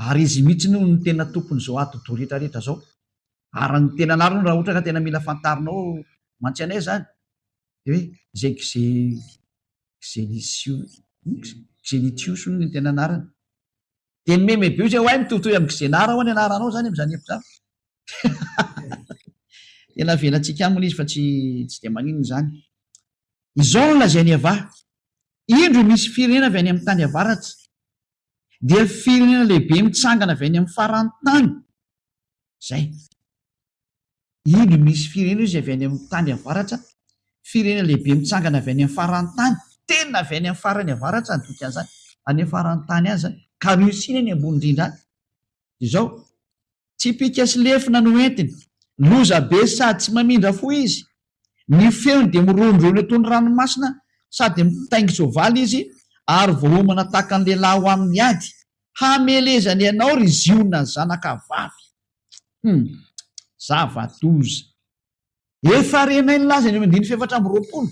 Ary izy mihitsy no no tena tompon'izao atidoha rehetra rehetra izao. Ary ny tena anarany raha ohatra ka tena mila fantarinao mantsy anay izany dia hoe izay Xe Xelisio Xelitius hono ny tena anarany. Dia ny meme be io zay oay mitovitovy amin'ny Xenar ho'a ny anaranao zany amin'izany hevitra izany. Tena avelantsika any moa ilay izy fa tsy tsy dia maninona izany. Izao no lazain'i Yavah, Indro misy firenena avy any amin'ny tany avaratra, dia firenena lehibe mitsangana avy any amin'ny faran'ny tany. Izay. Indro misy firenena izy avy any amin'ny tany avaratra, firenena lehibe mitsangana avy any amin'ny faran'ny tany, tena avy any amin'ny farany avaratra ny dikan'izany, any amin'ny faran'ny tany any izany, ka Russie ny any ambony indrindra any. Izao, tsipìka sy lefona no entiny, loza be sady tsy mamindra fo izy, ny feony dia mirohondrohona toy ny ranomasina sady mitaingin-tsoavaly izy ary voaomana tahaka ny lehilahy ho amin'ny ady, hamelezany anao ry Ziona zanaka vavy. Hum. Zava-doza. Efa renay ny lazany eo andininy faha-24.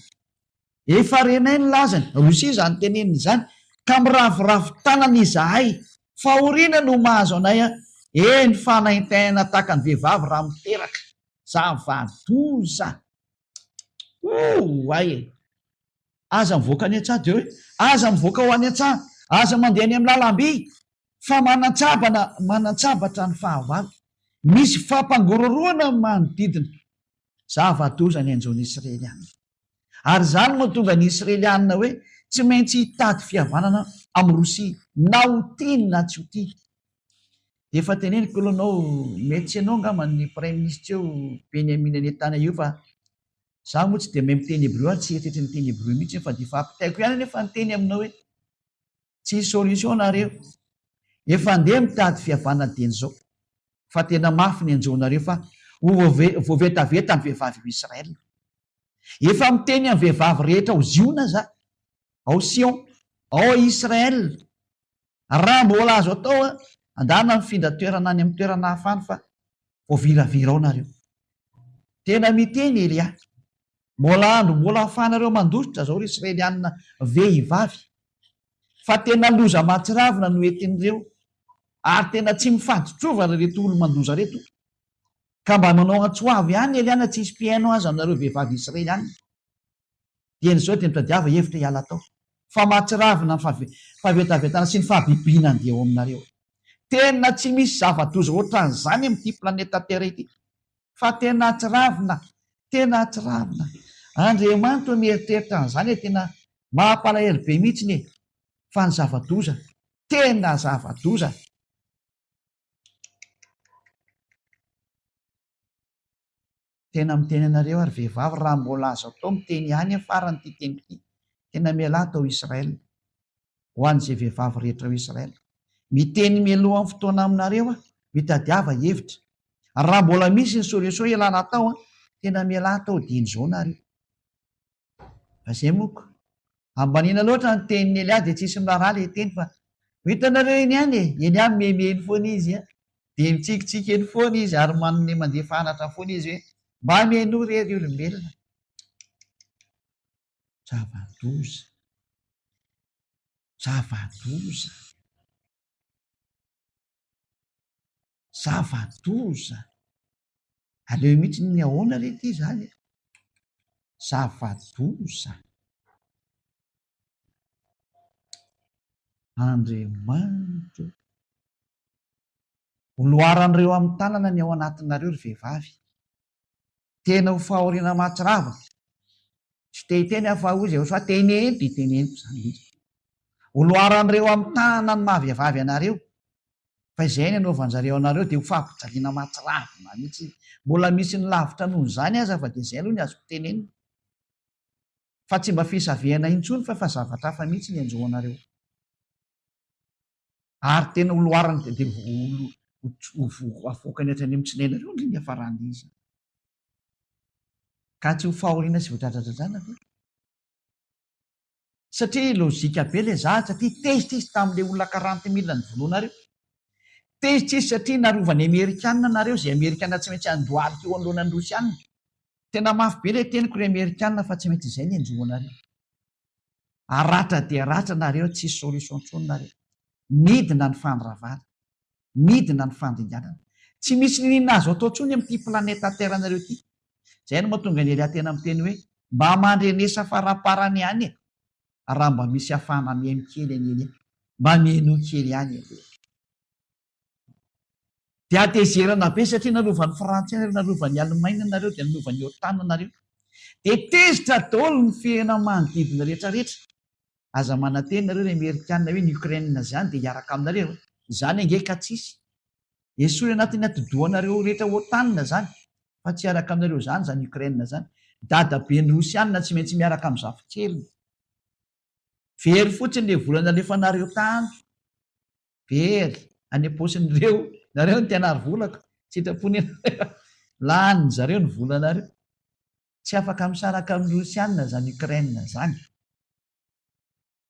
Efa renay ny lazany. Rosia izany teneniny izany. Ka miraviravy tanana izahay. Fahoriana no mahazo anay an. Eny fanaintainana tahaka ny vehivavy raha miteraka. Zava-doza. Ouh! Ay e. Aza mivoaka any an-tsaha dia hoe aza mivoaka ho any an-tsaha. Aza mandeha any amin'ny lalamby. Fa manan-tsabana manan-tsabatra ny fahavalo. Misy fampangororohana ny manodidina. Zava-doza ny hanjo ny Israeliana. Ary izany no mahatonga ny Israeliana hoe tsy maintsy hitady fihavanana amin'i Rosia na ho tiany na tsy ho tiany. Dia efa teneniko aloha anao, mety tsy ianao angamba ny Praiminisitra eo Benjamin Netanyahu fa izaho moa tsy dia mahay miteny hebreo ary tsy eritreritry ny hiteny hebreo mihitsy fa dia efa ampitaiko ihany anefa ny teny aminao hoe Tsisy solution nareo. Efa andeha mitady fihavanana dieny zao. Fa tena mafy ny anjo nareo fa ho voavetaveta ny vehivavy ao Israel. Efa miteny am vehivavy rehetra ao Ziona za, ao Sion, ao Israel. Raha mbola azo atao a, andana mifindra toerana any am toerana hafa any fa voaviravira ao nareo. Tena miteny Elia. Mbola andro mbola ahafahanareo mandositra zao ry Israelianina vehivavy. Fa tena loza mahatsiravina no entin'ireo ary tena tsy mifaditrovana ireto olo-mandoza ireto. Ka mba manao antso avo ihany Eliana tsy hisy mpihaino aza aminareo vehivavy Israelianina. Dieny izao dia mitadiava hevitra hiala tao. Fa mahatsiravina ny fahavetavetana sy ny fahabibiana andeha eo aminareo. Tena tsy misy zava-doza ohatran'izany amin'ity planeta Terre ity. Fa tena tsiravina, tena tsiravina. Andriamanitra o mieritreritra an'izany e, tena mampalahelo be mihitsiny e. Fa ny zava-doza, tena zava-doza. Tena miteny anareo ary vehivavy raha mbola azo atao miteny ihany aho farany ity teniko ity, tena mialà tao Israel. Ho an'izay vehivavy rehetra ao Israel. Miteny mialohan'ny fotoana aminareo aho, mitadiava hevitra. Raha mbola misy ny solution ialana tao an! Tena mialà tao dieny izao nareo. Fa zay moa ko. Ambaniana loatra ny tenin'i Elia dia tsisy miraharaha ilay teny fa ho hitanareo eny ihany e! Elia mimeme eny foana izy an! Dia mitsikitsiky eny foana izy ary manome mandefa anatra foana izy hoe mba mihainoa re ry olombelona. Zava-doza. Zava-doza. Zava-doza. Aleo mihitsy ny ahoana re ity izany e? Zava-doza. Andriamanitra o. Ho loharan'ireo amin'ny tanana ny ao anatinareo ry vehivavy. Tena ho fahoriana mahatsiravina. Tsy te hiteny aho fa hoy Jehosoa, teneno dia teneniko izany mihitsy. Ho loharan'ireo amin'ny tanana ny maha vehivavy anareo. Fa izay ny anaovan-jareo anareo dia ho fampijaliana mahatsiravina mihitsy. Mbola misy ny lavitra noho izany aza fa dia izay aloha ny azoko tenenina. Fa tsy mba fisavihana intsony fa efa zavatra hafa mihitsy ny hanjo anareo. Ary tena ho loharany dia ho avoakany hatrany amin'ny tsinainareo ndry ny hiafaran'izy. Ka tsy ho fahoriana sy voadradradradrana ve? Satria lojika be le zah satria tezitra izy tamin'le olona quarante mille novonoinareo. Tezitra izy satria narovan'ny amerikana nareo izay amerikana tsy maintsy handohalika eo anoloanan'ny rosiana. Tena mafy be le teniko ry amerikana fa tsy maintsy izay ny hanjo anareo. Aratra dia ratra nareo tsisy solution tsony nareo. Midina ny fandravana. Midina ny fandringanana. Tsy misy niniana azo atao tsony amin'ity planète terre nareo ity. Zay no mahatonga an'i Elia tena miteny hoe mba mandrenesa faramparany ihany e! Raha mba misy afahana mihaino kely an'i Elia. Mba mihainoa kely ihany Elia. Dia hatezerana be satria nalovan'ny frantsay nareo, nalovan'ny alemaina nareo, dia nalovan'ny otan nareo. Dia tezitra daholo ny firenena manodidina rehetra rehetra. Aza manantena nareo ry amerikana hoe ny Ukraine izany dia hiaraka aminareo. Izany ange ka tsisy. Esory anatin'ny atidohanareo rehetra otan izany fa tsy hiaraka aminareo izany izany Ukraine izany. Dadaben'ny rosiana tsy maintsy miaraka amin'ny zafikeliny. Very fotsiny ilay vola nalefanareo tany. Very any am-paosin'ireo, nareo no tena ary volako, sitrapony ianareo, lanin-dry zareo ny volanareo. Tsy afaka misaraka amin'ny Rosiana izany Ukraine izany.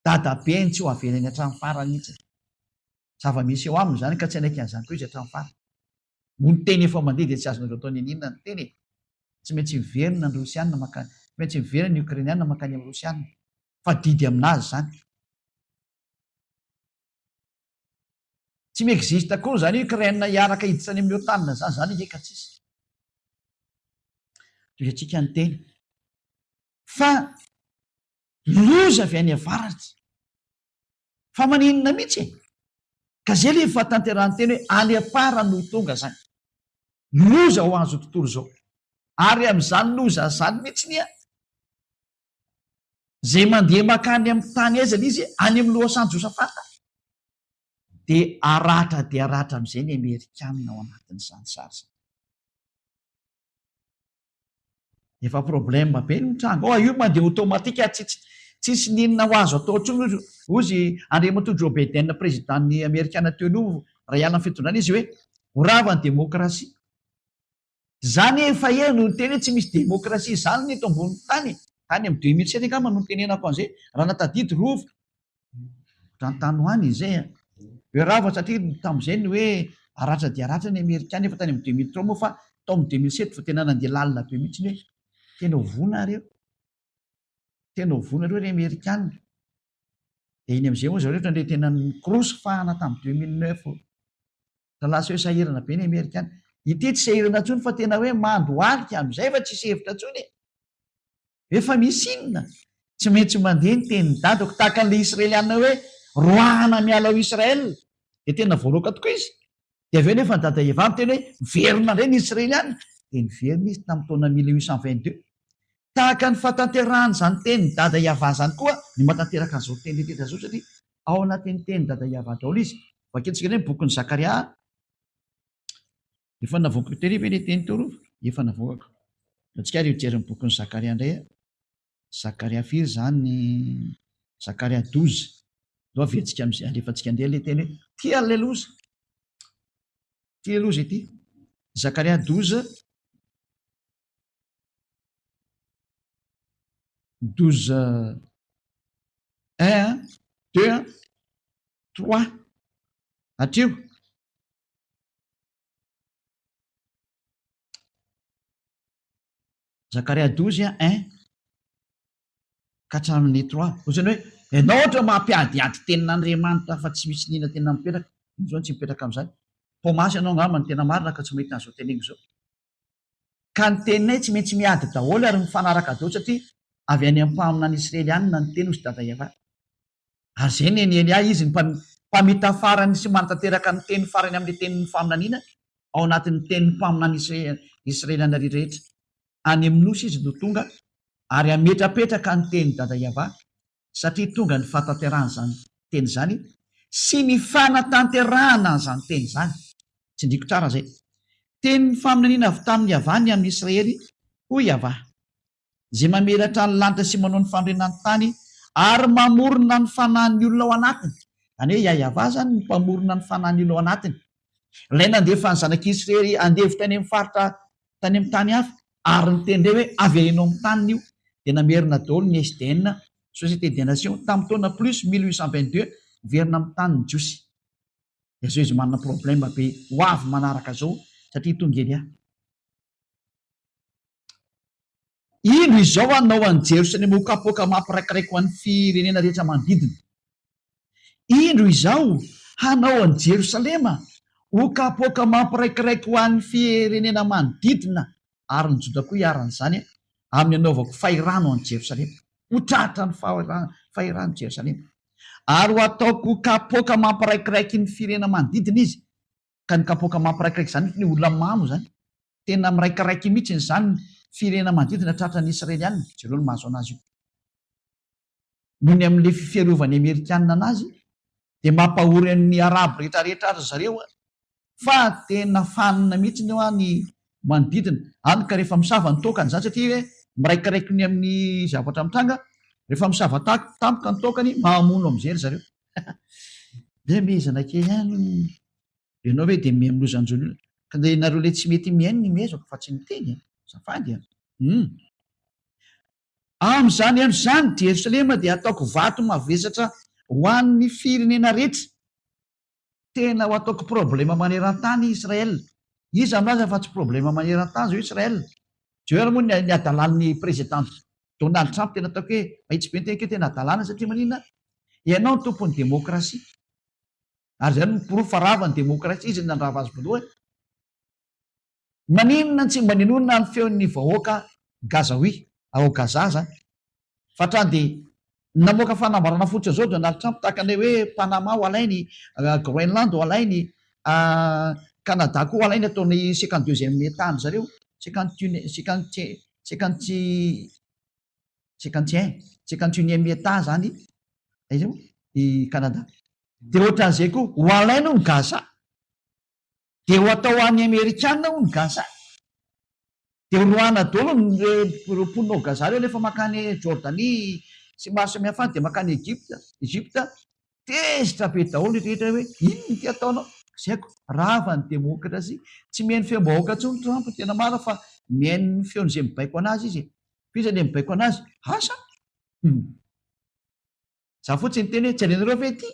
Dadabeny tsy ho avelany hatramin'ny farany mihitsy. Zava-misy eo aminy izany ka tsy hanaiky an'izany koa izy hatramin'ny farany. Moa ny teny efa mandeha dia tsy azonareo atao n'inon'inona ny teny e! Tsy maintsy miverina ny Rosiana mankany, tsy maintsy miverina ny Ukrainiana mankany amin'ny Rosiana. Fa didy aminazy izany. Tsy mi-existe akory izany hoe Ukraine hiaraka hiditra any amin'ny OTAN izany, izany ange ka tsisy. Tohizatsika ny teny. Fa loza avy any avaratra. Fa maninona mihitsy e? Ka izay ilay fahatanterahan'ny teny hoe any am-parany no ho tonga izany. Loza ho an'izao tontolo izao. Ary amin'izany loza izany mihitsy ny Izay mandeha mankany amin'ny tany aiza ilay izy, any amin'ny lohasahan'i Josafata, dia haratra dia haratra amin'izay ny Amerikanina ao anatin'izany sary izany. Efa problème be no mitranga ao, io mandeha automatique, tsisy tsisy n'inona ho azo atao intsony hozy Andriamatoa Joe Biden président-n'ny Amerikana teo aloha raha hiala amin'ny fitondrana izy hoe ho rava ny démocratie. Zany efa ela no niteny hoe tsy misy démocratie zany ny eto ambonin'ny tany e! Tany amin'ny 2007 angamba no nitenenako an'izay raha nahatadidy rova. Ohatran'ny tany ho any izay an! Hoe rava satria tamin'izay ny hoe haratra dia haratra ny amerikana efa tany amin'ny 2003 moa fa tao amin'ny 2007 vao tena nandeha lalina be mihitsy ny hoe tena ho voa nareo. Tena ho voa nareo ry amerikana. Dia iny amin'izay moa zareo ohatran'ilay tena nikorosy fahana tamin'ny 2009. Fa lasa hoe sahirana be ny amerikana. Ity tsy sahirana intsony fa tena hoe mandohalika amin'izay fa tsisy hevitra intsony e! Efa misy inona? Tsy maintsy mandeha ny tenin'i dadako tahaka an'ilay israeliana hoe roahana miala ao Israël dia tena voaroaka tokoa izy. Dia avy eo nefa ny dada Eva miteny hoe miverina indray ny israeliana dia niverina izy tamin'ny taona 1822. Tahaka ny fahatanterahan'izany tenin'i dada Yavah izany koa ny mahatanteraka an'izao teny rehetra izao satria ao anatin'ny tenin'i dada Yavah daholo izy. Vakintsika indray ny bokin'i Zakaria. Efa navoakako tery ve ilay teny teo rova? Efa navoakako. Antsika ary hijery ny bokin'i Zakaria indray. Zakaria firy izany? Zakaria 12. Ndao averintsika amin'izay, alefantsika indray ilay teny hoe tia ilay loza. Tia loza ity. Zakaria 12. 12 un, deux, trois hatreo. Zakaria 12 un ka hatramin'ny trois. Ohatrany hoe ianao ohatra mampiadiady tenin'Andriamanitra fa tsy misy nina tena mipetraka. Iny zao tsy mipetraka amin'izany. Pomasy ianao angamba ny tena marina ka tsy mahita an'izao teneniko izao. Ka ny teninay tsy maintsy miady daholo ary mifanaraka daholo satria avy any amin'ny mpaminany Israelianina ny teny hozy Dada Yavah. Ary izay ny an'i Elia, izy ny mpamita farany sy manatanteraka ny teny farany amin'ilay tenin'ny faminaniana ao anatin'ny tenin'ny mpaminany Israeliana rehetra. Any amin'ny nosy izy no tonga ary hametrapetraka ny tenin'i Dada Yavah satria tonga ny fahatanterahan'izany teny izany sy ny fanatanterahana an'izany teny izany. Tsindriko tsara izay. Tenin'ny faminaniana avy tamin'i Yavah ny amin'i Israely, hoy Yavah, Izay mamelatra ny lanitra sy manao ny fanorenana ny tany ary mamorona ny fanahin'ny olona ao anatiny. Izany hoe Yavah izany no mpamorona ny fanahin'ny olona ao anatiny. Ilay nandefa ny zanak'Israely andevo tany amin'ny faritra tany amin'ny tany hafa ary niteny indray hoe avereno amin'ny taniny io dia namerina daholo ny SDN, Société des Nations, tamin'ny taona plus 1822 miverina amin'ny taniny Jiosy. Dia zao izy manana problème be ho avy manaraka zao satria tonga Elia. Indro izao hanao an'i Jerosalema ho kapoaka mampiraikiraiky ho an'ny firenena rehetra manodidina. Indro izao hanao an'i Jerosalema ho kapoaka mampiraikiraiky ho an'ny firenena manodidina, ary ny Joda koa hiharan'izany, amin'ny hanaovako fahirano an'i Jerosalema. Ho tratra ny fahirano Jerosalema. Ary ho ataoko kapoaka mampiraikiraiky ny firenena manodidina izy. Ka ny kapoaka mampiraikiraiky izany, ny olona mamo izany. Tena miraikiraiky mihitsy izany ny firenena manodidina tratran'ny Israeliana. Jereo ny mahazo anazy io. Noho ny amin'ilay fiarovan'ny Amerikana anazy dia mampahory an'ny Arabo rehetrarehetra ary zareo fa tena fanina mihitsy hoa ny manodidina. Hany ka rehefa misava ny toakany izany satria hoe miraikiraiky ny amin'ny zavatra mitranga, rehefa misava tampoka ny toakany mamono amin'izay ry zareo. Dia mihezana kely ihany. Ianao ve dia mihaino lozan-jon'olona? Ka dia ianareo ilay tsy mety mihaino ny miezaka fa tsy miteny e! Azafady a! Hum. Amin'izany andro izany, Jerosalema dia hataoko vato mavesatra ho an'ny firenena rehetra. Tena ho ataoko problema maneran-tany i Israel. Iza milaza fa tsy problema maneran-tany izao Israel? Jereo ary moa ny ny hadalan'ny président Donald Trump tena ataoko hoe mahitsy be ny teniko hoe tena hadalana satria maninona? Ianao no tompon'ny demokrasia. Ary izany no porofo fa rava ny demokrasia, izy no nandrava azy voalohany. Maninona tsy mba ninoana ny feon'ny vahoaka Gazawi, ao Gaza zany? Fa hatrany dia namoaka fanambarana fotsiny zao Donald Trump tahaka ilay hoe Panama ho alainy, Groenland ho alainy, Canada koa ho alainy ataony 52ème état ndry zareo, cinquante cinquante cinquante cinquante un, cinquante unième état zany aiza moa i Canada. Dia ohatran'izay koa, ho alainy hono Gaza. Dia ho atao an'ny Amerikana hono Gaza. Dia ho roahana daholo ny ireo mponina ao Gaza ireo nefa mankany Jordanie sy maro samihafa any dia mankany Egypte, Egypte. Tezitra be daholo ny rehetra hoe inona ity ataonao? Tsy haiko, rava ny demokrasia. Tsy mihaino feom-bahoaka intsony Trump, tena marina fa mihaino ny feon'izay mibaiko an'azy izy e. Fa iza ilay mibaiko an'azy? Asa? Hum. Za fotsiny niteny hoe jerenareo ve ity?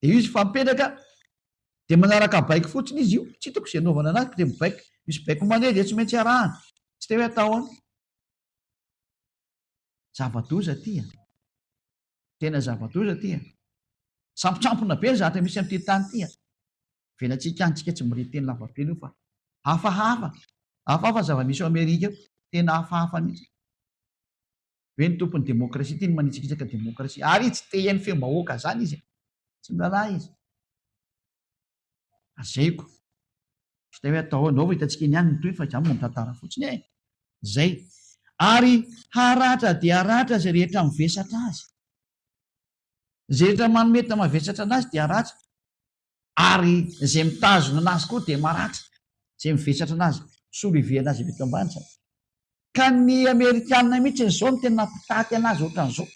Dia io izy fa mipetraka dia manaraka baiko fotsiny izy io, tsy hitako izay anaovana anazy fa dia mibaiko, misy baiko mandeha dia tsy maintsy arahana, tsy te hoe atao ahoana. Zava-doza ity a! Tena zava-doza ity a! Sampontsampona be ny zavatra misy amin'ity tany ity a! Avelantsika any tsika tsy mirehiteny teny lava be aloha fa hafahafa, hafahafa ny zava-misy ao Amerika ao, tena hafahafa mihitsy. Hoe ny tompon'ny demokrasia ity no manitsakitsaka demokrasia. Ary tsy te hihaino feom-bahoaka zany izy e. Tsy miraharaha izy. Lazaiko. Tsy hoe atao ahoana, ho hitantsika eny ihany ny tohiny fa izaho moa mitantara fotsiny e. Zay. Ary haratra dia haratra izay rehetra mivesatra azy. Izay rehetra manome mavesatra anazy dia haratra. Ary izay mitazona anazy koa dia maratra, izay mivesatra anazy, misolo ivelany azy avy eto ambany izany. Ka ny amerikana mihitsy izao no tena mpitaty anazy ohatran'izao.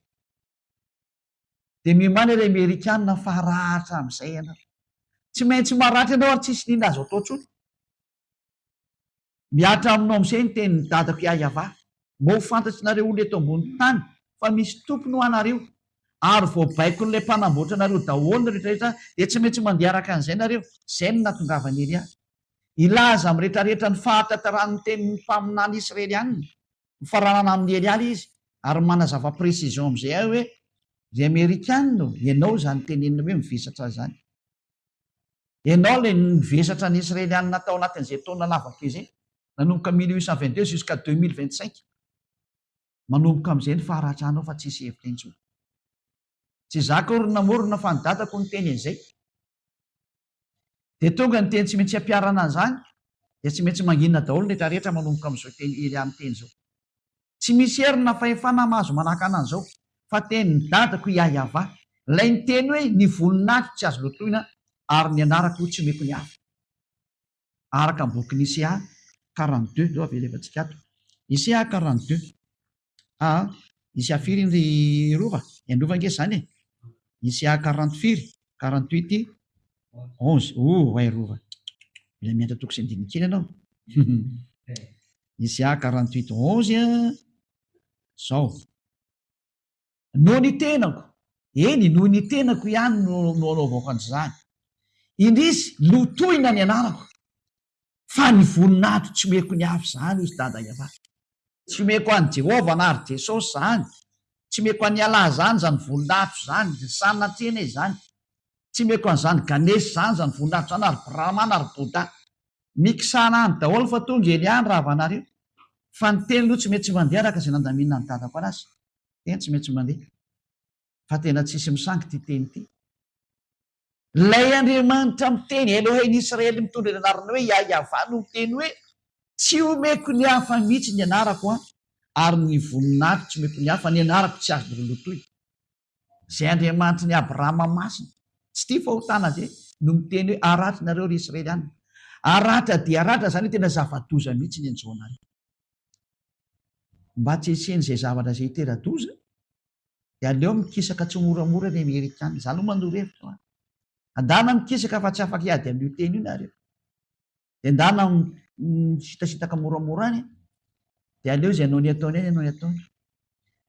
Dia miomàna ry amerikana fa haratra amin'izay ianao. Tsy maintsy maratra ianao ary tsisy n'inona azo atao intsony. Mihatra aminao amin'izay ny tenin'i dadako Yayavah. Mba ho fantatrinareo olona eto ambony tany fa misy tompony ho anareo ary voabaikon'ilay mpanamboatra anareo daholo ny rehetra rehetra dia tsy maintsy mandeha araka an'izay nareo. Izay no nahatongavan'i Elia hilaza amin'ny rehetra rehetra ny fahatanterahan'ny tenin'ny mpaminany Israelianina. Mifaranana amin'i Elia ilay izy ary manazava précision amin'izay aho hoe ry Amerikana ô, ianao izany tenenina hoe mivesatra izany. Ianao ilay nivesatra ny Israelianina tao anatin'izay taona lava be izay. Nanomboka 1822 jusqu'à 2025. Manomboka amin'izay ny faharatranao fa tsisy hevitra intsony. Tsy izaho akory no namorona fa ny dadako niteny an'izay. Dia tonga ny teny tsy maintsy ampiharana an'izany dia tsy maintsy mangina daholo ny rehetra rehetra manomboka amin'izao teny Elia miteny izao. Tsy misy hery na fahefana mahazo manakana an'izao fa tenin'ny dadako i Yahyaavah, ilay niteny hoe ny voninahitro tsy azo lotoina ary ny anarako tsy omeko ny hafa. Araka ny bokin'i Isaiah 42, ndao avelevantsika ato. Isaiah 42. Aa, Isaiah firy iny ry Rova? I Rova ange izany e! Isaiah 40 firy? 48, 11. Oh, oay Rova. Mila mianatra toko sy andininy kely ianao. Isaiah 48, 11, zao. Noho ny tenako, eny, noho ny tenako ihany no no anaovako an'izany. Indrisy, lotoina ny anarako, fa ny voninahitro tsy omeko ny hafa izany, hoy Dada Yavah. Tsy omeko an'i Jehovah na ry Jesosy izany, tsy omeko an'i Allah izany izany voninahitro izany, sanatria anie izany. Tsy omeko an'izany Ganesh izany izany voninahitro izany, ary Brahma na ry Bouddha. Mikisana any daholo fa tonga Elia ny ravanareo. Fa ny teny aloha tsy maintsy mandeha araka izay nandaminan'i dadako anazy. Teny tsy maintsy mandeha. Fa tena tsisy misangy ity teny ity. Ilay Andriamanitra miteny, Elohein' Israely mitondra ny anarana hoe Yah-Yavah no miteny hoe, Tsy omeko ny hafa mihitsy ny anarako an, ary ny voninahitro tsy omeko ny hafa, ny anarako tsy azonareo lotoina. Izay Andriamanitry ny Abrahama masina, tsy tia fahotana izay, no miteny hoe, Haratra nareo ry Israeliana. Haratra dia haratra, izany hoe tena zava-doza mihitsy ny hanjo anareo. Mba tsy hisian'izay zavatra izay hitera-doza, dia aleo mikisaka tsimoramora ny Amerikana. Izaho aloha manoro hevitra hoa. Andana mikisaka fa tsy afaka hiady amin'io teny io nareo. Dia andana misitasitaka moramora any, dia aleo izay hanao ny ataony any hanao ny ataony.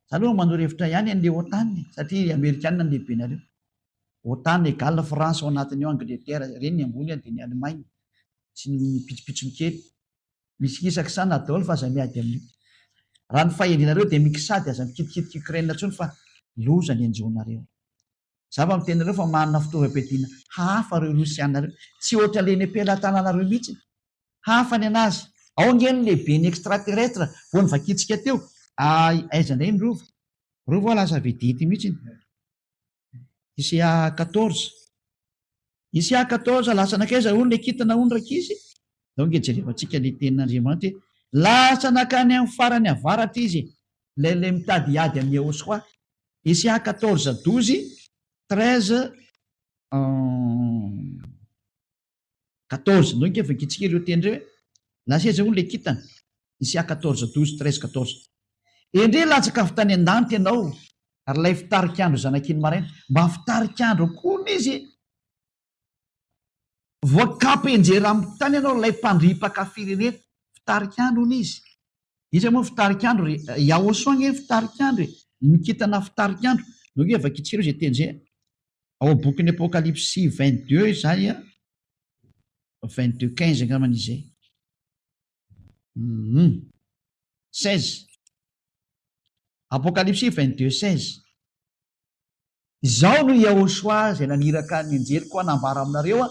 Izaho aloha manoro hevitra ihany an'ilay OTAN e, satria Amerikana no lehibenareo. OTAN égale France ao anatiny ao, Angleterre, ireny ny ambony dia ny Allemagne sy ny pitsopitsony kely. Misikisakisana daholo fa aza miady amin'io. Raha ny fahendrenareo dia mikisà dia aza mikitikitika Ukraine intsony fa loza ny hanjo anareo. Za va miteny anareo fa manana fitaovam-piadiana hafa ireo Rosiana ireo. Tsy ohatran'ilay eny am-pelatananareo mihitsy. Hafa ny anazy. Ao ange ny lehiben'ny extraterrestre vao novakintsika teo. Aiza indray ny Rova? Rova hoa lasa vedety mihitsy. ICA 14. ICA 14, lasa nankaiza hono ilay kintana hono rankizy? Ndao ange jerevantsika ilay tenin'Andriamanitra hoe lasa nankany amin'ny farany avaratra izy, ilay ilay mitady hiady amin'i Yehoshoa. ICA 14, 12, 13, 14. Ndao ange vakintsika ireo teny ireo e. Lasa aiza hono ilay kintana? Isa 14, 12, 13, 14. Endrey latsaka avy tany an-danitra ianao, ry ilay fitarik'andro zanak'iny maraina. Mba fitarik'andro koa hono izy e! Voakapy enjera amin'ny tany ianao, ry ilay mpandripaka firenena. Fitarik'andro hono izy. Iza moa ny fitarik'andro ry Yahosoa ange ny fitarik'andro e! Ny kintana fitarik'andro. Ndao ange vakintsika ireo izay teny izay. Ao amin'ny bokin'ny Apokalypsy 22 izany an, 22 15 angambany izay. Hum. 16. Apokalypsy 22 16. Izao no Yahoshuah izay naniraka ny anjeliko hanambara aminareo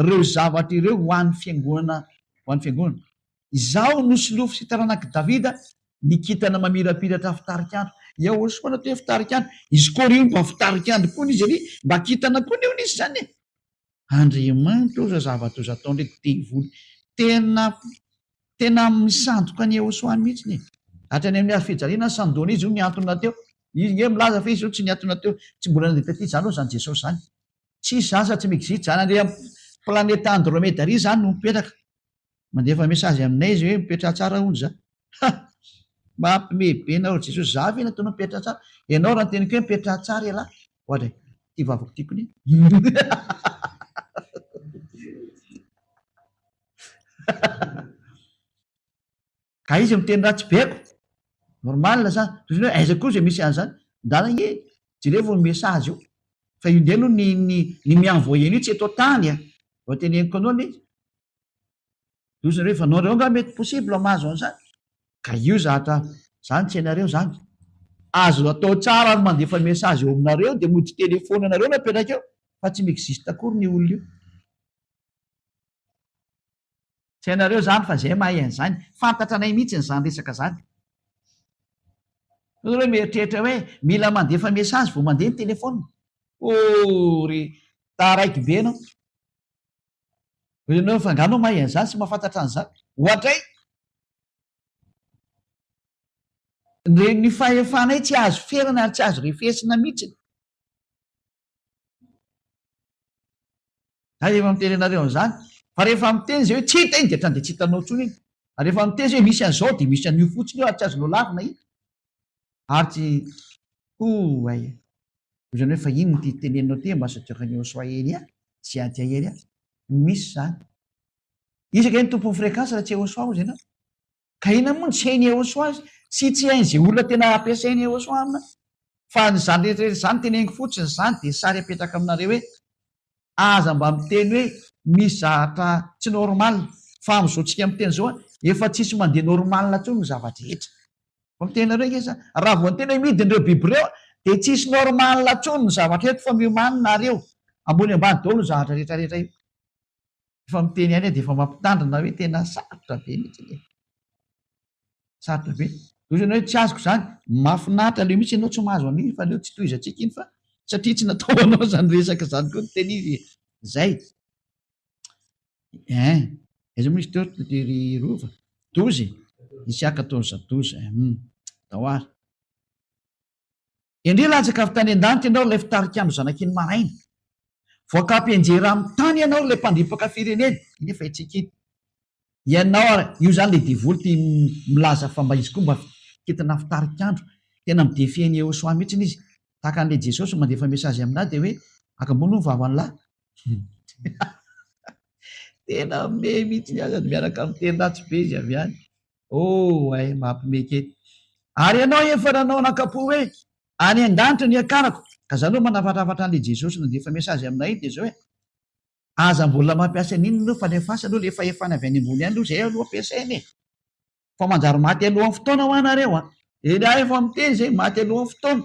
ireo zavatra ireo ho an'ny fiangonana ho an'ny fiangonana. Izaho no solofo sy taranak'i Davida, ny kintana mamirapiratra fitarik'andro. Yahoshuah natao hoe fitarik'andro. Izy koa ry io mba fitarik'andro koa izy ry, mba kintana koa anie hono izy izany e. Andriamanitra ô za zava-doza ataon'ireto devoly. Tena tena misandoka an'i Yahoshuah mihitsy e. Hatrany amin'ny hazo fijaliana sandoana izy io nihantona teo. Izy nge milaza fa izy io tsy nihantona teo, tsy mbola nandeha taty izany hono izany Jesosy izany. Tsisy izany sady tsy mi-existe izany, ary amin'ny planeta Andromeda ary izany no mipetraka. Mandefa message aminay izy hoe mipetraha tsara hono za. Ha! Mampime be nareo Jesosy, za ve nataonao mipetraha tsara? Ianao raha niteniko hoe mipetraha tsara ialahy, oadray, ity vavako tiako anie. Ka izy miteny ratsy beko. Normal zany. Toy izany hoe aiza koa izay misy an'izany. Ndana ange jerevo ny message io. Fa io indray aloha ny ny ny mi-envoyer an'io tsy eto an-tany a. Vao teneniko anao ilay izy. Dozy nareo fa nareo angaha mety possible mahazo an'izany? Ka io zatra zany tsy hainareo zany. Azo atao tsara ny mandefa message eo aminareo dia mody telephone anareo no apetraka eo fa tsy mi-existe akory ny olona io. Tsy hainareo zany fa zay mahay an'izany. Fantatra anay mihitsy izany resaka zany. Sao nareo mieritreritra hoe mila mandefa message vao mandeha ny telephone. Oh ry taraiky be enao. Hoy ianao fa angaha anao mahay an'izany sy mahafantatra an'izany? Oadray! Ny fahefanay tsy azo ferana ary tsy azo refesina mihitsy. Za efa miteny anareo an'izany. Fa rehefa miteny izay hoe tsy hita iny dia hatrany dia tsy hitanao intsony iny. Ary rehefa miteny izay hoe misy an'izao dia misy an'io fotsiny eo ary tsy azonao lavina iny. Ary tsy Oay! Hoy izany hoe fa inona ity teneninao ity ambassadeur ny Eoswa Elia sy Adia Elia? Misy izany. Iza kay ny tompon'ny fréquence raha tsy Eoswa hozy ianao? Ka inona moa no tsy hain'i Eoswa sy tsy hain'izay olona tena ampiasain'i Eoswa amina? Fa ny izany rehetra rehetra izany teneniko fotsiny izany dia sary apetraka aminareo hoe aza mba miteny hoe misy zavatra tsy normal fa amin'izao tsika miteny izao efa tsisy mandeha normal intsony ny zava-drehetra. Vao miteny nareo ange za, raha vao niteny hoe midina ireo biby ireo dia tsisy normal intsony ny zavatra eto fa miomàna nareo, ambony ambany daholo ny zavatra rehetra rehetra io. Efa miteny ihany aho dia efa mampitandrina hoe tena sarotra be mihitsy e. Sarotra be. Hoy ianao hoe tsy azoko izany, mahafinaritra aleo mihitsy ianao tsy mahazo an'iny fa aleo tsy tohizantsika iny fa satria tsy natao ho anao izany resaka izany koa ny tena izy e. Zay. Ein. Aiza moa izy teo ry Rova? Douze e? Isiah quatorze douze. Hum. Tao ary. Endrey latsaka avy tany an-danitra ianao ry ilay fitarikandro zanak'iny maraina. Voakapy-enjera amin'ny tany ianao ry ilay mpandripaka firenena. Iny efa haintsika iny. Ianao ary, io izany ilay devoly ity milaza fa mba izy koa mba kentina fitarikandro. Tena mi-defier an'i Yehosua mihitsy izy. Tahaka an'ilay Jesosy mandefa message aminà dia hoe akambony hono vavan'lah. Tena me mihitsy ny azy miaraka amin'ny teny ratsy be izy avy any. Oh ay, mampime kely. Ary ianao efa nanao anakapo hoe, any an-danitra no hiakarako. Ka za aloha manafatrafatra an'ilay Jesosy nandefa message aminay iny dia izao hoe, aza mbola mampiasa an'iny aloha fa alefaso aloha ilay fahefana avy any ambony any aloha izay aloha ampiasaina e. Fa manjary maty alohan'ny fotoana hoa nareo a. Elia efa miteny izay, maty alohan'ny fotoana.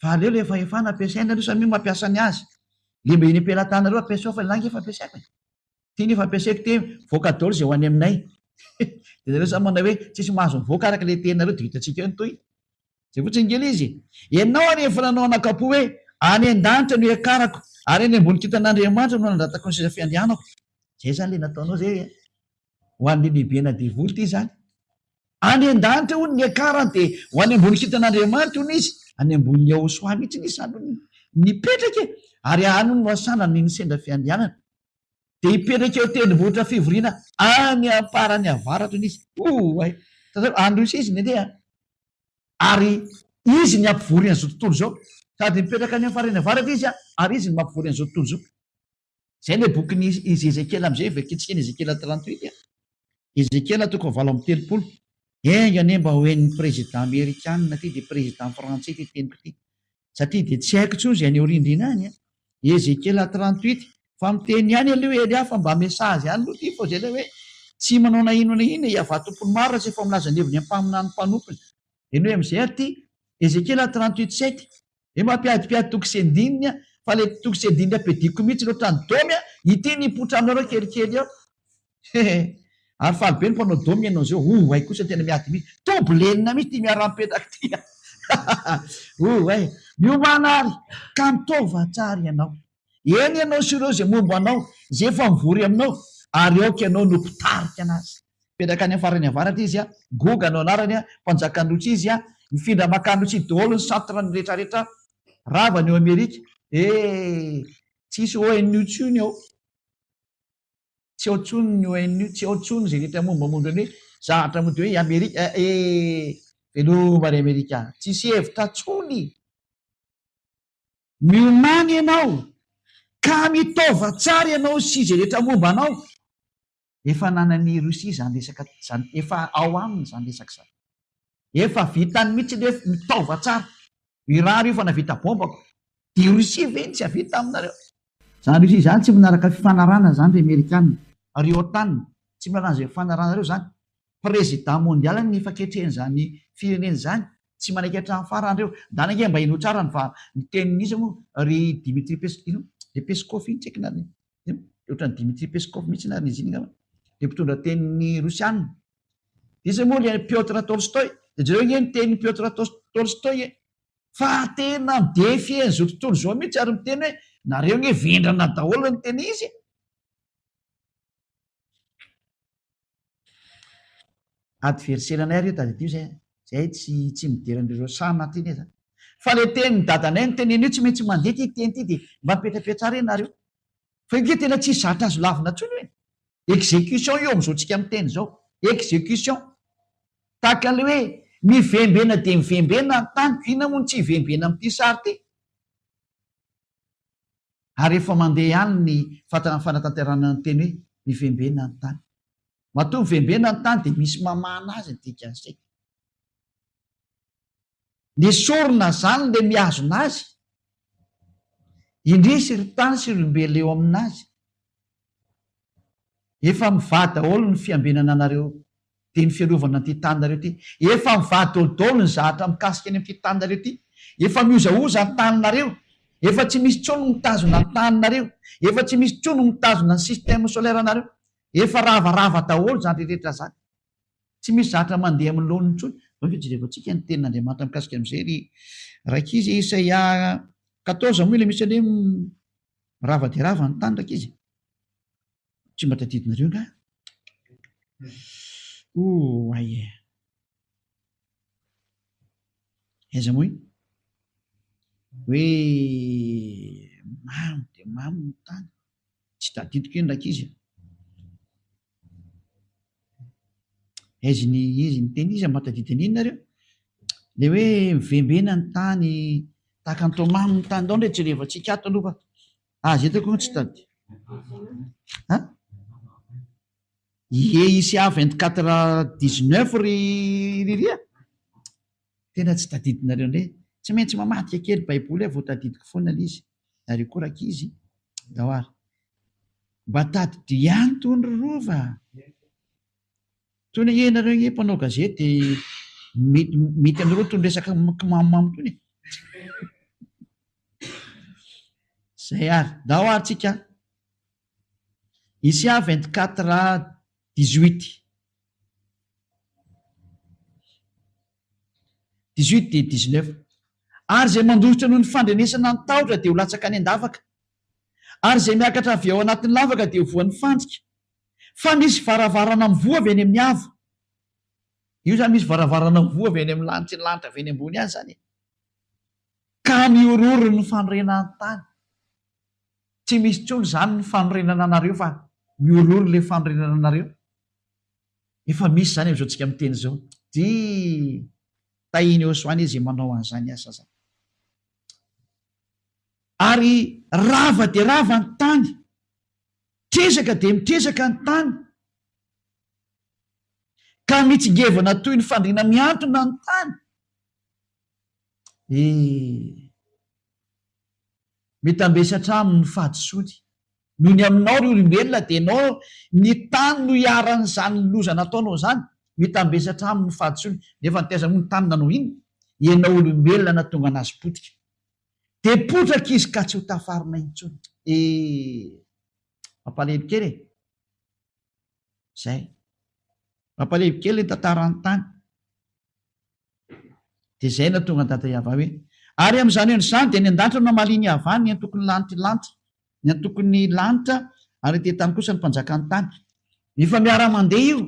Fa aleo ilay fahefana ampiasaina aloha samia mampiasa ny azy. Le mba eny am-pelatanareo ampiasao fa ny lahy nge efa ampiasaiko e. Ty nefa ampiasaiko ty mivoaka daholo izay ho any aminay. Dia nareo zany manao hoe tsisy mahazo mivoaka araka ilay teninareo dia hitantsika eo ny tohiny. Zay fotsiny nge ilay izy e. Ianao anie efa nanao anakapo hoe any an-danitra no hiakarako ary any ambony kintan'Andriamanitra no hanandratako ny seza fiandrianako. Zay zany ilay nataonao zay e. Ho an'ilay lehibena devoly ity izany. Any an-danitra hono ny niakarany dia ho any ambony kintan'Andriamanitra hono izy. Any ambonin'ny Yahosoa mihitsy izy izany hono nipetraka e. Ary any hono no asandrany ny sendra fiandrianana. Dia hipetraka eo tendrombohitra fivoriana any am-parany avaratra hono izy. Oay! Tazano, any Rosia izy nandeha an. Ary izy ny hampivory an'izao tontolo izao. Sady mipetraka any amin'ny farany avaratra izy ary izy no mampivory an'izao tontolo izao. Izay ilay bokin'i Ezekiela amin'izay, vakintsika ny Ezekiela 38 a. Ezekiela toko fahavalo amby telopolo. Enga anie mba ho henon'ny président amerikana ity dia président frantsay ity teniko ity. Satria dia tsy haiko intsony izay any aoriandriana any a. Ezekiela 38. Fa miteny ihany aloha Elia fa mba message ihany aloha ity fa izay ilay hoe tsy manao na inona na inona i Yavah tompon'ny maro raha tsy efa milaza ny heviny amin'ny mpaminany mpanompony. Henoy amin'izay ary ity Ezekiela 38 7. Dia mampiadimpiady toko sy andininy a, fa ilay toko sy andininy ampiadiko mihitsy ny ohatran'ny domy a, ity ny hipoitra aminareo kelikely eo. Hehe. Ary faly be ny mpanao domy ianao izao, oh hay kosa tena miady mihitsy, tobolenina mihitsy ity miara-mipetraka ity a. Oh hay. Miomàna ary, ka mitaova tsara ianao. Eny ianao sy ireo izay momba anao, izay efa mivory aminao, ary aoka ianao no mpitarika anazy. Mipetraka any amin'ny farany avaratra izy, Goga no anarany, mpanjakan'i Rosia izy, mifindra mankany Rosia daholo ny centre-ny rehetrarehetra, rava ny ao Amerika, eh! Tsisy ONU intsony ao, tsy ao intsony ny ONU, tsy ao intsony izay rehetra mombamomba ny hoe zavatra mody hoe Amerika, eh! Veloma ry Amerika, tsisy hevitra intsony! Miomàna ianao, ka mitaova tsara ianao sy izay rehetra momba anao. Efa ananan'i Russie izany resaka izany, efa ao aminy izany resaka izany. Efa vitany mihitsy le mitaova tsara. Iran io fa navita bomba ko. Dia Russie ve no tsy havita aminareo? Zany Russie zany tsy manaraka fifanarahana zany ry Amerikana, ry Otan, tsy manana an'izay fifanarahana ireo zany. Président mondial ny faketrehan'izany firenena izany, tsy manaiky hatramin'ny farany ireo. Ndana ange mba henoy tsara ny va ny tenin'iza moa ry Dimitri Pes ino le Peskov iny tsy haiko na ino ohatran'i Dimitri Peskov mihitsy na ry izy iny angamba, le mpitondra tenin'ny Rosiana. Iza moa le Piotr Tolstoy? Dia jereo ange ny tenin'i Piotr Tolstoy e! Fa tena mi-defier an'izao tontolo izao mihitsy ary miteny hoe nareo ange vendrana daholo ny tena izy e! Adversaire anay reo tadidio zay a! Zay tsy tsy midera an'ireo sanatria anie zany. Fa le tenin'i dadanay noteneniny io tsy maintsy mandeha ity teny ity dia mba mipetrapetraha re nareo. Fa io nge tena tsisy zatra azo lavina intsony io e! Execution io amin'izao tsika miteny izao. Execution. Tahaka an'ilay hoe mivembena dia mivembena ny taniko, inona moa no tsy hivembena amin'ity sary ity? Ary efa mandeha ihany ny fanatanterahana ny teny hoe mivembena ny tany. Matoa mivembena ny tany dia misy mamahana azy ny dikan'izay. Nesorina izany ilay mihazona azy. Indrisy ry tany sy ry olombelona eo aminazy. Efa mivaha daholo ny fiambenana anareo dia ny fiarovana an'ity taninareo ity. Efa mivaha dolidoly ny zahatra mikasika any amin'ity taninareo ity. Efa mihozahoza ny taninareo. Efa tsy misy intsony mitazona ny taninareo. Efa tsy misy intsony mitazona ny système solaire anareo. Efa ravarava daholo izany rehetra izany. Tsy misy zahatra mandeha amin'ny laoniny intsony. Donc jerevantsika ny tenin'Andriamanitra mikasika amin'izay ry rankizy. Isaia 14 moa ilay misy an'ilay hoe Rava dia rava ny tany rankizy e! Tsy mba tadidinareo nga? Oay e! Aiza moa iny? Hoe mamo dia mamo ny tany. Tsy tadidiko iny rankizy e! Aiza iny izy niteny iza mba tadidy an'iny nareo? Le hoe mivembena ny tany tahaka ny toa mamy ny tany. Ndao ndray jerevantsika ato aloha fa aza eto koa tsy tadidy. Ha? Ie ICA 24 19 ry Riri a! Tena tsy tadidinareo ndray. Tsy maintsy mamadika kely baiboly aho vao tadidiko foana le izy. Nareo koa rankizy, ndao ary. Mba tadidio ihany tony ry Rova a! Tony ange ianareo ange mpanao gazety mety mety aminareo tony resaka kimamomamo tony e! Zay ary, ndao ary tsika. Isia 24 18. 18 dia 19. Ary izay mandositra noho ny fandrenesana ny tahotra dia ho latsaka any an-davaka, ary izay miakatra avy ao anatin'ny lavaka dia ho voan'ny fandrika. Fa misy varavarana mivoha avy any amin'ny avo. Io izany misy varavarana mivoha avy any amin'ny lanitry ny lanitra avy any ambony any izany e. Ka mihorohoro ny fanorenan-tany. Tsy misy intsony izany ny fanorenana anareo fa mihorohoro ilay fanorenana anareo. Efa misy izany amin'izao tsika miteny izao. Dia tahian'i Yehosua anie izay manao an'izany asa izany. Ary rava dia rava ny tany, trezaka dia mitrezaka ny tany, ka mitsingevana toy ny fandriana mihantona ny tany. Eh! Mitambesatra aminy ny fahadisoany. Noho ny aminao ry olombelona dia ianao ny tany no iharan'izany loza nataonao izany, mitambesatra aminy ny fahadisoany, nefa ny taiza moa ny tany nanao inona? Ianao olombelona nahatonga anazy potika. Dia potraka izy ka tsy ho tafarina intsony. Eh! Mampalahelo kely e! Zay. Mampalahelo kely ny tantaran'ny tany. Dia izay no nahatonga an'i Dada Yavah hoe, Ary amin'izany andro izany dia any an-danitra no hamalian'i Yavah ny antokon'ny lanitry lanitra, ny antokon'ny lanitra, ary ety an-tany kosa ny mpanjakan'ny tany. Efa miara-mandeha io.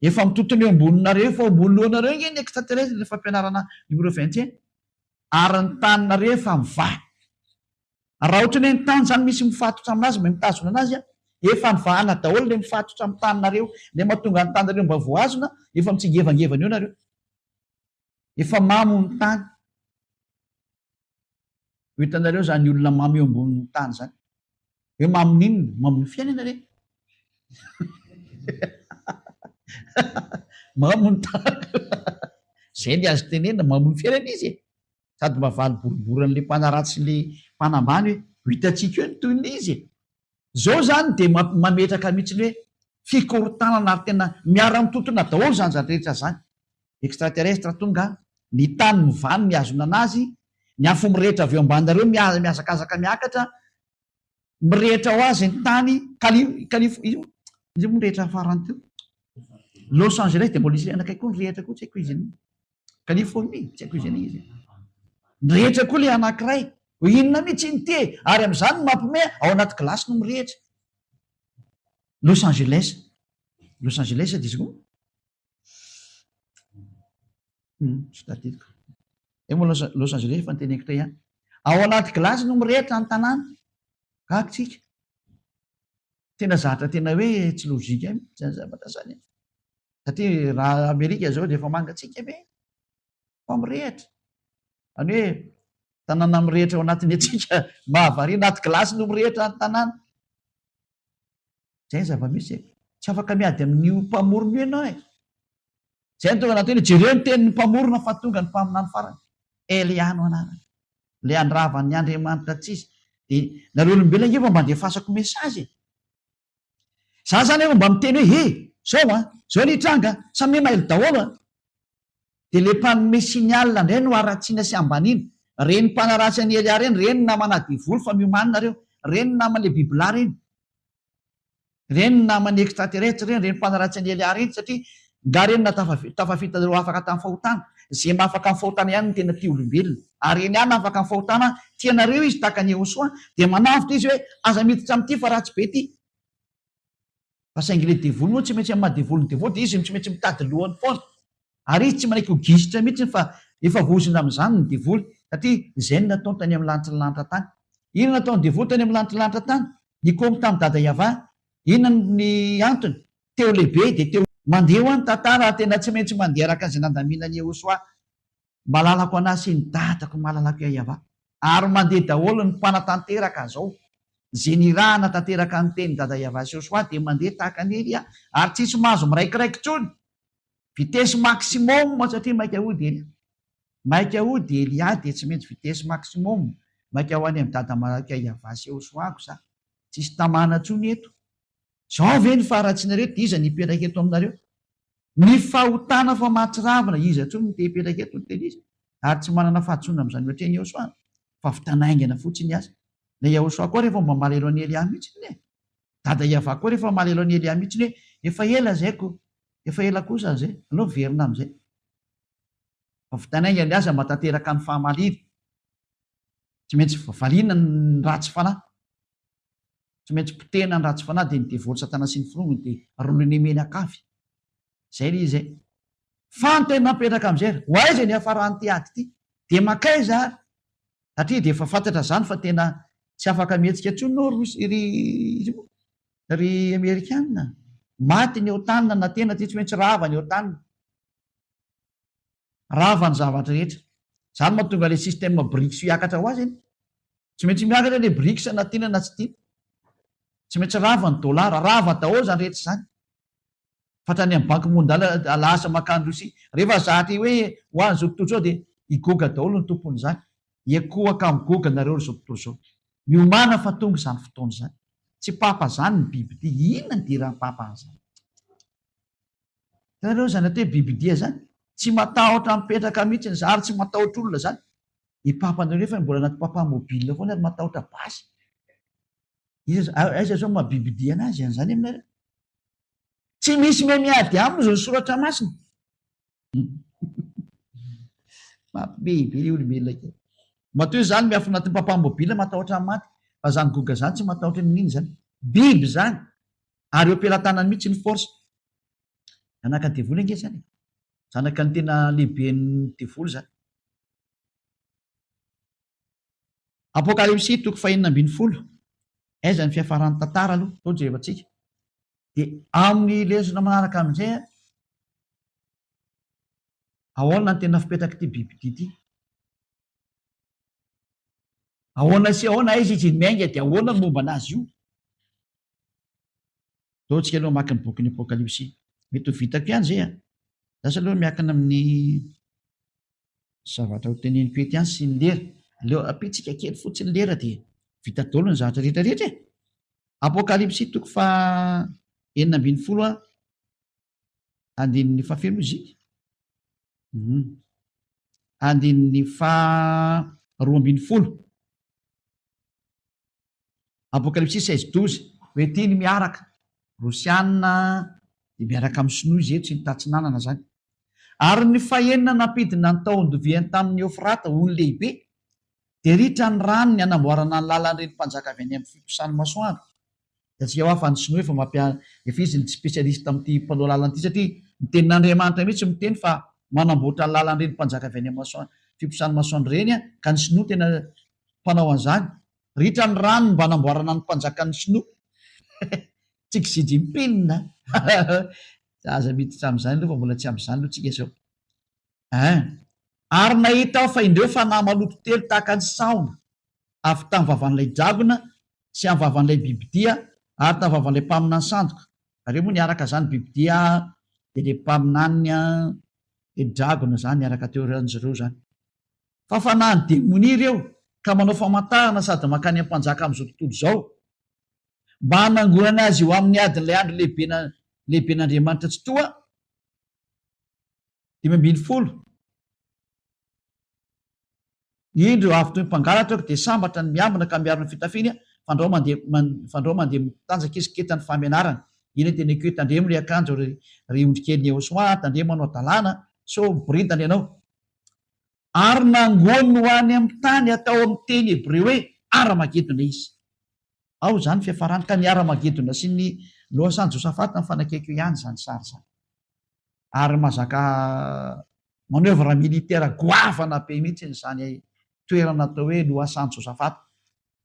Efa mitontona eo amboninareo, efa ao ambony lohanareo ange ny extraterrestre, ilay fampianarana numéro 21. Ary ny taninareo efa mivaha. Raha ohatran'ny hoe ny tany izany misy mifatotra aminazy, mahay mitazona anazy an, efa nivahana daholo ilay mifatotra amin'ny taninareo, ilay mahatonga ny taninareo mba voahazona, efa mitsingevangevana eo nareo. Efa mamo ny tany. Ho hitanareo izany olona mamo eo ambonin'ny tany izany. Hoe mamon'inona? Mamon'ny fiainana ve? Mamo ny tany. Zay ny azo tenenina, mamono fiainana izy e! Sady mavaly boribory an'ilay mpanaratsy sy ilay mpanambany hoe ho hitantsika eo ny tohin'ilay izy e! Zao zany dia mametraka mihitsy ny hoe fikorontanana ary tena miara-mitontona daholo izany zavatra rehetra izany. Extraterrestre tonga, ny tany mivany mihazona anazy, ny afo mirehitra avy eo ambaninareo mihazakazaka miakatra, mirehitra ho azy ny tany, Cali, Calif, iza moa, iza moa nirehitra farany teo? Los Angeles dia mbola nisy anankiray koa nirehitra koa, tsy haiko iza iny. Californie, tsy haiko iza iny izy. Nirehitra koa ilay anankiray. Hoe inona mihitsy iny ity e? Ary amin'izany ny mampime ao anaty glace no mirehitra. Los Angeles. Los Angeles dia iza koa? Tsy tadidiko. Eo moa Los, Los Angeles efa noteneniko teo ihany. Ao anaty glace no mirehitra ny tanàna. Gaga tsika. Tena zatra tena hoe tsy logique mihitsy zany zavatra zany. Satria raha Amerika zao dia efa mangatsiaka be. Fa mirehitra. Zany hoe tanàna mirehitra ao anatin'ny hatsiaka mahavariana, anaty glace no mirehitra ny tanàna. Zay ny zava-misy e. Tsy afaka miady amin'io mpamorona io ianao e. Zay no tonga anaty hoe jereo ny tenin'ny mpamorona fa tonga ny mpaminany farany. Elia no anarany. Ilay handrava ny Andriamanitra tsisy. Dia nareo olombelona ange efa mba andefasako message e. Za zany efa mba miteny hoe he, zao an, zao ny hitranga an, samia mailo daholo an. Dia le mpanome signal indray no haratsiana sy ambaniana. Reny mpanaratsy an'i Elia reny, reny namana devoly fa miomàna nareo. Reny naman'le bibilahy reny. Reny naman'ny extraterrestre reny, reny mpanaratsy an'i Elia reny satria nga reny na tafafita anareo afaka tamin'ny fahotana. Ze mba afaka amin'ny fahotana ihany no tena tia olombelona. Ary eny ihany afaka amin'ny fahotana, tia anareo izy tahaka an'i Yehosoa, dia manavotra izy hoe aza miditra amin'ity fa ratsy be ity. Fa saingy ilay devoly moa tsy maintsy amin'ny maha devoly ny devoly dia izy tsy maintsy mitady lohany foana. Ary izy tsy manaiky ho gisitra mihitsy fa efa voaozona amin'izany ny devoly satria izay no nataony tany amin'ny lanitry ny lanitra tany. Inona nataon'ny devoly tany amin'ny lanitry ny lanitra tany? Nikomy tamin'i Dada Yavah. Inona ny antony? Teo lehibe dia teo. Mandeha hoa ny tantara ary tena tsy maintsy mandeha araka izay nandaminan'i Yehosoa malalako anah sy ny dadako malalako Yavah. Ary mandeha daholo ny mpanatanteraka zao. Ze nirahana tanteraka ny teny Dada Yavah sy Yehosua dia mandeha tahaka an'i Elia ary tsisy mahazo miraikiraiky tsony. Vitesse maximum satria maika hody Elia. Maika hody Elia dia tsy maintsy vitesse maximum. Maika ho any amin'i Dada malalako Yavah sy Yehosoa-ko za. Tsisy tamana tsony eto. Zao ve ny faharatsianareo dia iza ny hipetraka eto aminareo? Ny fahotana fa mahatsiravina, iza intsony no te hipetraka eto no tena izy? Ary tsy manana fahadisoana amin'izany mihoatra an'i Yehosua fa vitana haingana fotsiny aza. Ilay Yehosua koa rehefa mba malahelo an'i Elia mihitsy e! Dada Yavah koa rehefa malahelo an'i Elia mihitsy hoe efa ela izay ko, efa ela kosa izay, aleo miverina amin'izay. Fa vitana haingana aza mba tanteraka ny fahamaliana. Tsy maintsy valiana ny ratsy fanahy. Tsy maintsy potehina ny ratsy fanahy dia ny devoly satana sy ny forongony dia rolone menakavy. Zay ilay izy e. Fa ny tena napetraka amin'izay ary, ho aiza ny hiafaran'ity ady ity? Dia mankaiza ary? Satria dia efa fantatra izany fa tena tsy afaka mihetsika intsony ianao ry ry iza moa? Ry amerikana. Maty ny OTAN na tena ty tsy maintsy rava ny OTAN. Rava ny zavatra rehetra. Izany mahatonga ilay système BRICS hiakatra ho azy anie. Tsy maintsy miakatra ilay BRICS na tiana na tsy tiana. Tsy maintsy rava ny dollar, rava daholo izany rehetra izany. Fa hatrany amin'ny banque mondiale lasa mankany Russie. Rehefa zatra hoe ho an'izao tontolo izao dia i Goga daholo no tompon'izany. Hiakohaka amin'i Goga nareo ry izao tontolo izao. Miomàna fa tonga izany fotoana izany. Tsy papa izany ny bibidia. Inona ny idiran'ny papa an'izany? Hitanareo izany atao hoe bibidia izany? Tsy matahotra mipetraka mihitsy izy ary tsy matahotra olona izany. I papa nareo nefa mbola anaty papa mobile foana ary matahotra basy. Iza aiza zao maha bibidia anazy an'izany aminareo? Tsy misy miha miady aminy izao ny soratra masina. Mampiomehy be le olombelona kely. Matoa izany miafina anatin'ny papa mobile matahotra ny maty. Fa zany goga zany tsy matahotra n'inona zany. Biby zany. Ary eo am-pelatanany mihitsy ny force. Zanaka devoly ange zany e. Zanaka ny tena lehiben'ny devoly zany. Apokalypsy toko fahenina ambin'ny folo. Aiza ny fiafaran'ny tantara aloha? Atao jerevantsika. Dia amin'ny lesona manaraka amin'izay, ahoana ny tena fipetrak'ity bibidia ity? Ahoana sy ahoana, aiza izy miainga dia ahoana ny momba an'azy io? Ndao tsika aloha hamaky ny bokin'ny Apokalypsy. Mety ho vitako ihany izay an. Lasa aloha miankina amin'ny. Zavatra ho teneniko eto ihany sy ny lera. Aleo ampiantsika kely fotsiny lera dia vita daholo ny zavatra rehetra rehetra e! Apokalypsy toko faha 16 a andininy faha firy moa izy iny? Hum. Andininy faha 12. Apokalypsy 16 12, hoe ity ny miaraka, Rosiana dia miaraka amin'ny Sinoa izy eto sy ny Tatsinanana izany. Ary ny fahenina nampidina ny tahon-doviany tamin'ny Eofrata, ony lehibe, dia ritra ny ranony hanamboarana ny lalan'ireny mpanjaka avy any amin'ny fiposahan'ny masoandro. Hitantsika hoa fa ny Sinoa efa mampia, efa izy ny spécialiste amin'ity mpanao lalana ity satria ny tenin'Andriamanitra mihitsy miteny fa manamboatra ny lalan'ireny mpanjaka avy any amin'ny masoandro, fiposahan'ny masoandro ireny ka ny Sinoa tena mpanao an'izany. Ritra ny rano mba hanamboarana ny mpanjakan'ny sinoa. Tsy Xi Jinping a! Aza miditra amin'izany aloha fa mbola tsy amin'izany aloha tsika izao. Ein. Ary nahita aho fa indreo fanahy maloto telo tahaka ny sahona avy tamin'ny vavan'ilay dragona sy amin'ny vavan'ilay bibidia ary tamin'ny vavan'ilay mpaminany sandoka. Nareo moa niaraka izany bibidia dia ilay mpaminany dia dragona izany niaraka teo ireo izany. Fa fanahin'ny demonia ireo ka manao famantarana sady mankany amin'ny mpanjaka amin'izao tontolo izao, mba hanangonany azy ho amin'ny adin'ilay andro lehiben'Andriamanitra Tsitoha. 15. Indro, avy toy ny mpangalatra aho, dia sambatra ny miambina ka miaro ny fitafiany, fandrao mandeha, fandrao mandeha mitanjaka izy, keta ny fahamenarany. Iny teneniko hoe, tandremo ry akanjo, ry, ry ondrikelin'i Yehosua, tandremo hanao hadalana, sao miboridana ianao. Ary nangony ho any amin'ny tany atao amin'ny teny hebreo hoe Haramagedona izy. Ao izany fiafarany, ka ny Haramagedona sy ny lohasahan'i Josafata mifanakaiky eo ihany izany sary izany. Ary mahazaka manoeuvre militaire goavana be mihitsy izany toerana atao hoe lohasahan'i Josafata.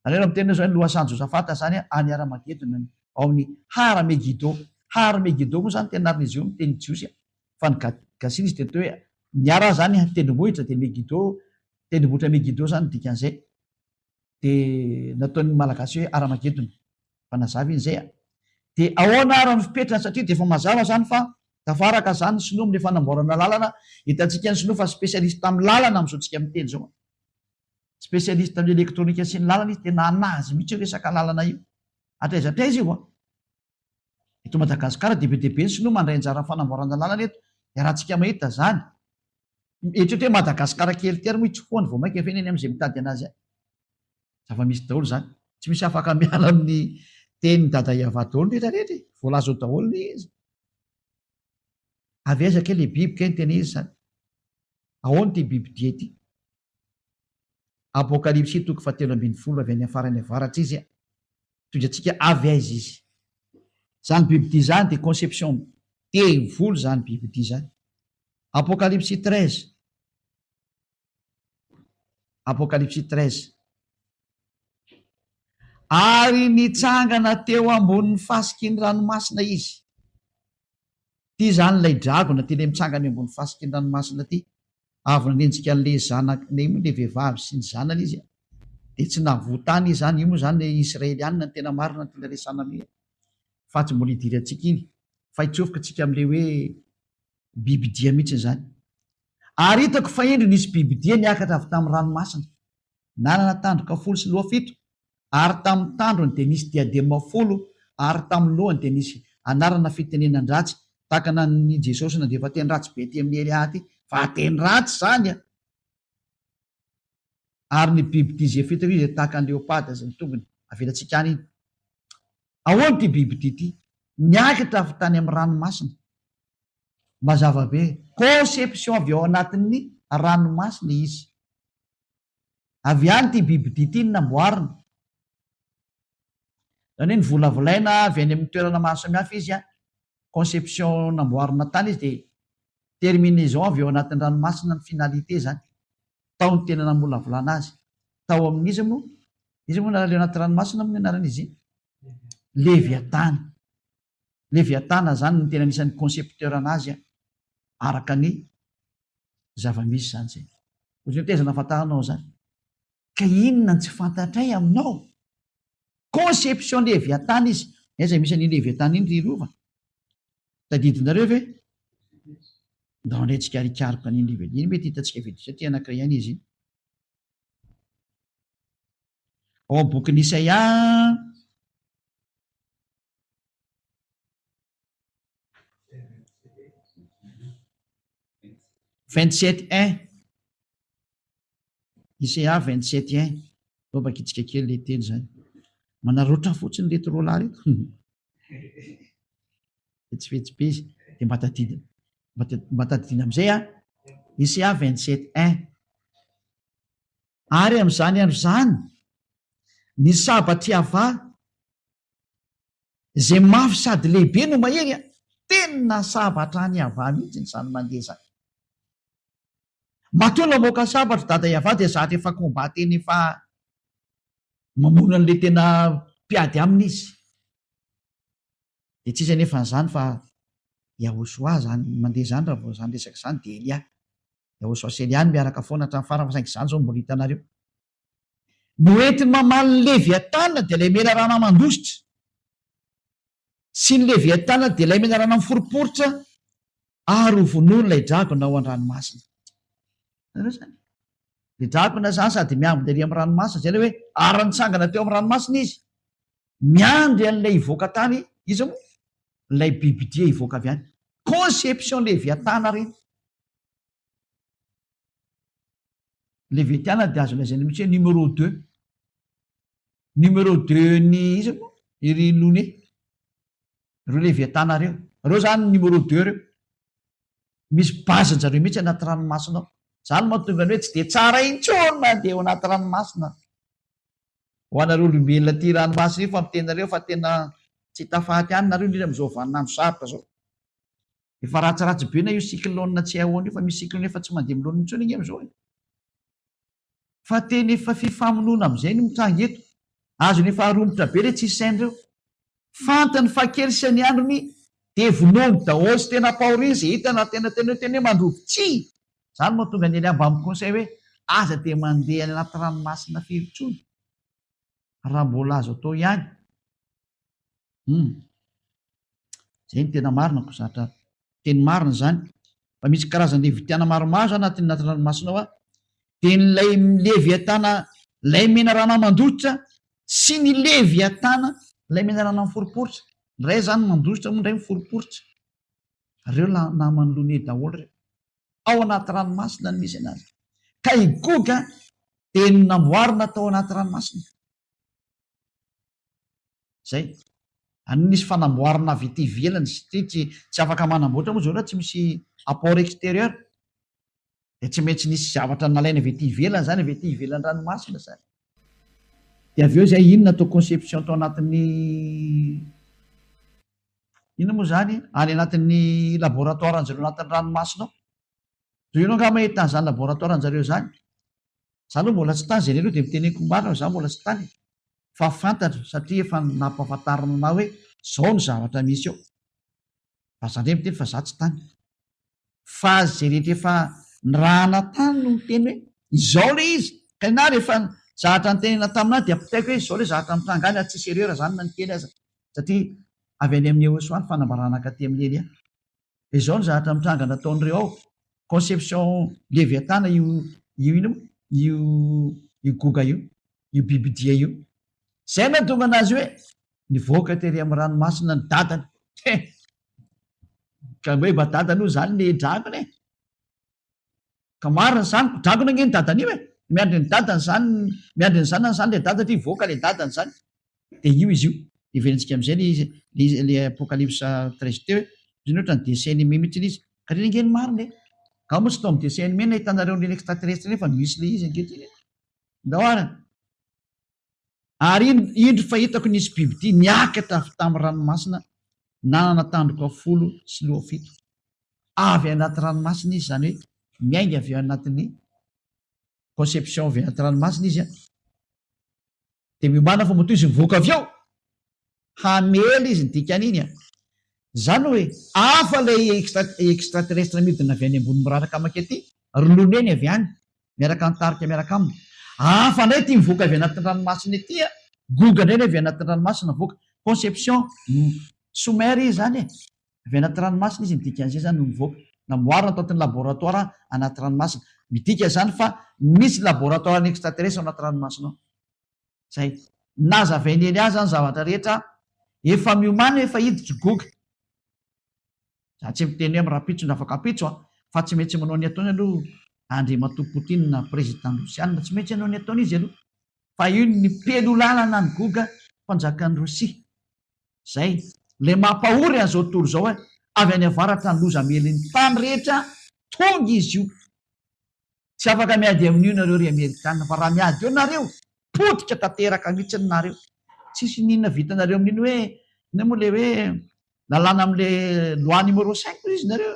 Izany hoe raha miteny hoe izao ny lohasahan'i Josafata izany any Haramagedona, ao amin'ny Har-Megido. Har-Megido moa izany tena anaran'izy io amin'ny teny jiosy. Fa ny gasina izy dia toa hoe ny ara zany tendrombohitra dia Megiddo, tendrombohitra Megiddo zany ny dikan'izay. Dia nataon'ny Malagasy hoe Aramagedona. Fa nazava iny izay a. Dia ahoana ara ny fipetrany satria dia efa mazava zany fa tafaraka zany ny sinoa amin'ilay fanamboarana lalana, hitantsika ny sinoa fa spécialiste amin'ny lalana amin'izao tsika miteny izao. Spécialiste amin'ny électronique sy ny lalana izy, tena anazy mihitsy io resaka lalana io. Hatraiza hatraiza io a. Eto Madagasikara dia be dia be ny sinoa mandray anjara amin'ny fanamboarana lalana eto, iarahantsika mahita izany. Mieritreritra hoe Madagasikara kely ity ary moa itsofohany vao mainka ve ny any amin'izay mitady anazy any. Zava-misy daholo izany. Tsy misy afaka miala amin'ny tenin'i Dada Yavah daholo ny rehetra rehetra e. Voalaza ao daholo ilay izy. Avy aiza kay ilay biby kay ny tena izy izany? Ahoana ity bibidia ity? Apokalypsy toko fahatelo ambinifolo avy any amin'ny farany avaratra izy. Tohizatsika avy aiza izy. Izany bibidia izany dia conception devoly izany bibidia izany. Apokalypsy 13. Apokalypsy 13. Ary nitsangana teo ambonin'ny fasiky ny ranomasina izy. Ity izany ilay dragona, ity ilay mitsangana eo ambony fasiky ny ranomasina ity. Avy nanenjika an'ilay zanak, ilay moa ilay vehivavy sy ny zanany izy dia tsy nahavoa tany izy izany, io moa izany ilay Israelianina ny tena marina ny tena resahana amin'io fa tsy mbola idirantsika iny fa hitsofoka tsika amin'ilay hoe bibidia mihitsy izany. Ary hitako fa indro nisy bibidia niakatra avy tamin'ny ranomasina, nanana tandroka folo sy loha fito, Ary tamin'ny tandrony dia nisy diadema folo, ary tamin'ny lohany dia nisy anarana fitenenan-dratsy, tahaka ny an'i Jesosy nandefa teny ratsy be aty amin'i Elia aty, fa teny ratsy izany an! Ary ny bibidia izay fitaka io dia tahaka ny leoparda izay ny tongony, avelantsika any iny. Ahoana ity bibidia ity? Niakatra avy tany amin'ny ranomasina. Mazava be, conception avy ao anatin'ny ranomasina izy. Avy any ity bibidia ity no namboarina. Izany hoe novolavolaina avy any amin'ny toerana maro samihafa izy, conception namboarina tany izy dia terminaison avy ao anatin'ny ranomasina ny finalité izany. Tao no tena namolavolana azy. Tao amin'iza moa? Iza moa naleo anaty ranomasina moa ny anaran'izy iny? Leviatana. Leviatana izany no tena anisan'ny concepteur anazy araka ny zava-misy izany izay. Ohatran'ny hoe taiza nahafantaranao an'izany? Ka inona no tsy fantatray aminao? Conception Leviatana izy. Aiza misy an'iny Leviatana iny ry Rova? Tadidinareo ve? Ndao indray tsika ary hikaroka an'iny lehibe. Iny mety hitantsika vetivety satria anankiray ihany izy iny. Ao amin'ny bokin'i Isaia 27 1. Isaia 27 1. Ndao vakintsika kely ilay teny izany. Manararaotra fotsiny ireto roalahy ireto. Fetsifetsy be izy. Dia mba tadidina. Mba tadidina amin'izay an. Isaia 27 1. Ary amin'izany andro izany, ny sabatr'i Yavah, izay mafy sady lehibe no mahery an, tena sabatra an'i Yavah mihitsy izany mandeha izany. Matoa namoaka sabatra dada Yavah dia zatra efa combat tena efa mamono an'ilay tena mpiady aminy izy. Dia tsy iza anefa an'izany fa Yahoshuah izany mandeha izany raha vao izany resaka izany dia Elia. Yahoshuah sy Elia no miaraka foana hatramin'ny farany fa saingy izany izao no mbola hitanareo. Noentiny mamaly ny Leviatana dia ilay menarana mandositra sy ny Leviatana dia ilay menarana miforiporitra ary ho vonoiny ilay dragona ao an-dranomasina. Hitanareo izany? Ilay dragona izany sady miambina ery amin'ny ranomasina, izay ilay hoe ary nitsangana teo amin'ny ranomasina izy. Miandry an'ilay hivoaka tany iza moa? Ilay bibidia hivoaka avy any. Conception Leviatana ireny. Leviatana dia azo lazaina mihitsy hoe numéro deux. Numéro deux ny iza moa? Iry Lone. Ireo Leviatana ireo. Ireo izany numéro deux ireo. Misy base-njareo mihitsy anaty ranomasina ao. Izany no mahatonga ny hoe tsy dia tsara intsony mandeha ao anaty ranomasina. Ho anareo olombelona aty ranomasina io fa miteny nareo fa tena tsy tafaty any nareo indrindra amin'izao vaninandro sarotra zao. Efa ratsiratsy be na io cyclone tsy hay ahoana io fa misy cyclone efa tsy mandeha milonina intsony ange amin'izao e. Fa tena efa fifamonoana amin'izay no mitranga eto. Azony efa aromotra be re tsisy saina ireo. Fantany fa kely sy ny androny dia vonoiny daholo sy tena ampahoriany izay hitany raha tena tena hoe tena hoe mandrovi tsihy. Izany no mahatonga an'i Elia mba mi-conseil hoe aza dia mandeha any anaty ranomasina firy intsony raha mbola azo atao ihany. Hum. Izay no tena marina ko zatra teny marina izany. Fa misy karazana levitiana maromaro izany anatin'ny anaty ranomasina ao an. Dia ny lay leviatana lay menarana mandositra sy ny leviatana lay menarana miforiporitra. Ny iray izany mandositra moa ny iray miforiporitra. Ireo naman'i Lone daholo ireo. Ao anaty ranomasina no misy anazy. Ka i Goga dia namboarina tao anaty ranomasina. Zay. Any nisy fanamboarana avy ety ivelany satria tsy tsy afaka manamboatra moa zareo raha tsy misy apport exterieur. Dia tsy maintsy nisy zavatra nalaina avy ety ivelany zany, avy ety ivelan'ny ranomasina zany. Dia avy eo zay inona atao conception tao anatin'ny inona moa zany any anatin'ny laboratoire anjareo anatin'ny ranomasina ao. Toy ianao angaha mahita an'izany laboratoire anjareo zany? Za aloha mbola tsy tany, zay aloha dia miteneniko marina fa za mbola tsy tany e. Fa fantatro satria efa nampahafantarina anah hoe zao ny zavatra misy eo. Fa za ndray miteny fa za tsy tany. Fa zay rehetra efa nirahana tany no miteny hoe izao le izy. Ka na rehefa zavatra nitenenina taminah dia ampitaiko hoe izao le zavatra mitranga any ary tsisy erreur zany na ny kely aza. Satria avy any amin'i Yehosua ny fanambarana nankaty amin'i Elia. Dia izao ny zavatra mitranga nataon'ireo ao, conception Leviatana io io inona moa? Io io Goga io, io bibidia io. Izay no nahatonga anazy hoe nivoaka tery amin'ny ranomasina ny dadany. He! Ka hoe mba dadany hono izany le dragona e! Ka marina izany, dragona ange ny dadan'io e! Miandry ny dadany izany, miandry ny zanany izany ilay dada satria hivoaka ilay dadany izany. Dia io izy io. Heverintsika amin'izay ilay izy, ilay ilay Apocalypse 13 teo hoe, ohatran'ny hoe ohatran'ny dessin animé mihitsy ilay izy. Ka ireny ange no marina e! Angaha moa tsy tao amin'ny dessin animé no nahitanareo an'ireny extraterrestre ireny fa misy ilay izy ankehitriny e! Ndao ary. Ary indro fa hitako nisy bibidia niakatra avy tamin'ny ranomasina nanana tandroka folo sy loha fito. Avy anaty ranomasina izy, izany hoe miainga avy ao anatin'ny conception avy anaty ranomasina izy an. Dia miomàna fa matoa izy mivoaka avy ao, hamely izy ny dikan'iny an. Izany hoe hafa ilay extraterrestre midina avy any ambony miraraka mankaty, ry Loneny avy any, miaraka ny tarika miaraka aminy. Hafa indray ity mivoaka avy anatin'ny ranomasina ity an, Goga indray ny avy anatin'ny ranomasina mivoaka. Conception sous-mer izy izany e, avy anaty ranomasina izy ny dikan'izay izany no mivoaka. Namboarina tao anatin'ny laboratoire anaty ranomasina. Midika izany fa misy laboratoire an'ny extraterrestre ao anaty ranomasina ao. Zay. Nazavain'i Elia zany zavatra rehetra, efa miomàna efa hiditra i Goga. Za tsy miteny hoe am rahampitso na afakampitso an, fa tsy maintsy manao ny ataony aloha Andriamatoa Poutine président Rosiana, tsy maintsy hanao ny ataony izy aloha. Fa io ny pelo lalana an'i Goga mpanjakan'i Rosia. Zay. Ilay mampahory an'izao tontolo izao hoe avy any avaratra ny loza hamely ny tany rehetra, tonga izy io. Tsy afaka miady amin'io nareo ry Amerikana fa raha miady eo nareo, potika tanteraka mihitsy nareo. Tsisy n'inona vitanareo amin'iny hoe inona moa ilay hoe lalàna amin'ilay loi numéro cinq hoy izy nareo.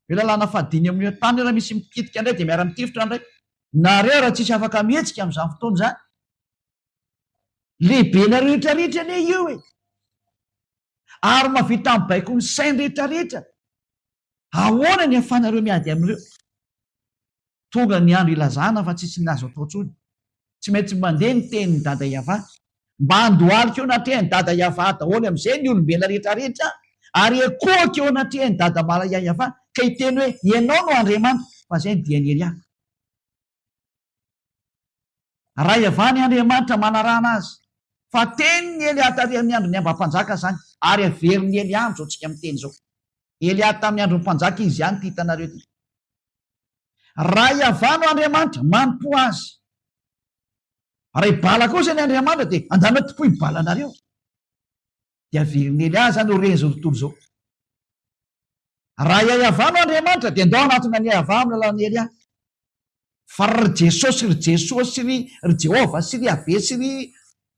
Hoe lalàna fahadimy amin'io tany io raha misy mikitika indray dia miara-mitifitra indray. Nareo raha tsisy afaka mihetsika amin'izany fotoana izany. Lehibenareo rehetra rehetra anie io e! Ary mahavita mibaiko ny sainy rehetra rehetra. Ahoana ny ahafahanareo miady amin'ireo? Tonga ny andro ilazana fa tsisy ny azo atao intsony. Tsy maintsy mandeha ny tenin'i Dada Yavah. Mba handohalika eo anatrehan'i Dada Yavah daholo amin'izay ny olombelona rehetra rehetra ary hikohaka eo anatrehan'i Dada Malaya Yavah ka hiteny hoe, Ianao no Andriamanitra, fa izay no dian'i Elia. Ray avy any Andriamanitra manarahana azy. Fa tenin'i Elia tarihan'ny andron'ny Amba-mpanjaka izany, ary averin'i Elia amin'izao tsika miteny izao. Elia tamin'ny andron'ny mpanjaka izy ihany ity hitanareo ity. Ray avy no Andriamanitra, manompoa azy. Raha i Bala kosa ny Andriamanitra dia andana tompoy Balanareo. Dia averin'i Elia izany ho ren'izao tontolo izao. Raha i Iavah no Andriamanitra, dia ndao hanatona an'i Iavah amin'ny alalan'i Elia. Fa ry Jesosy, ry Jesoa sy ry ry Jehovah sy ry Yaveh sy ry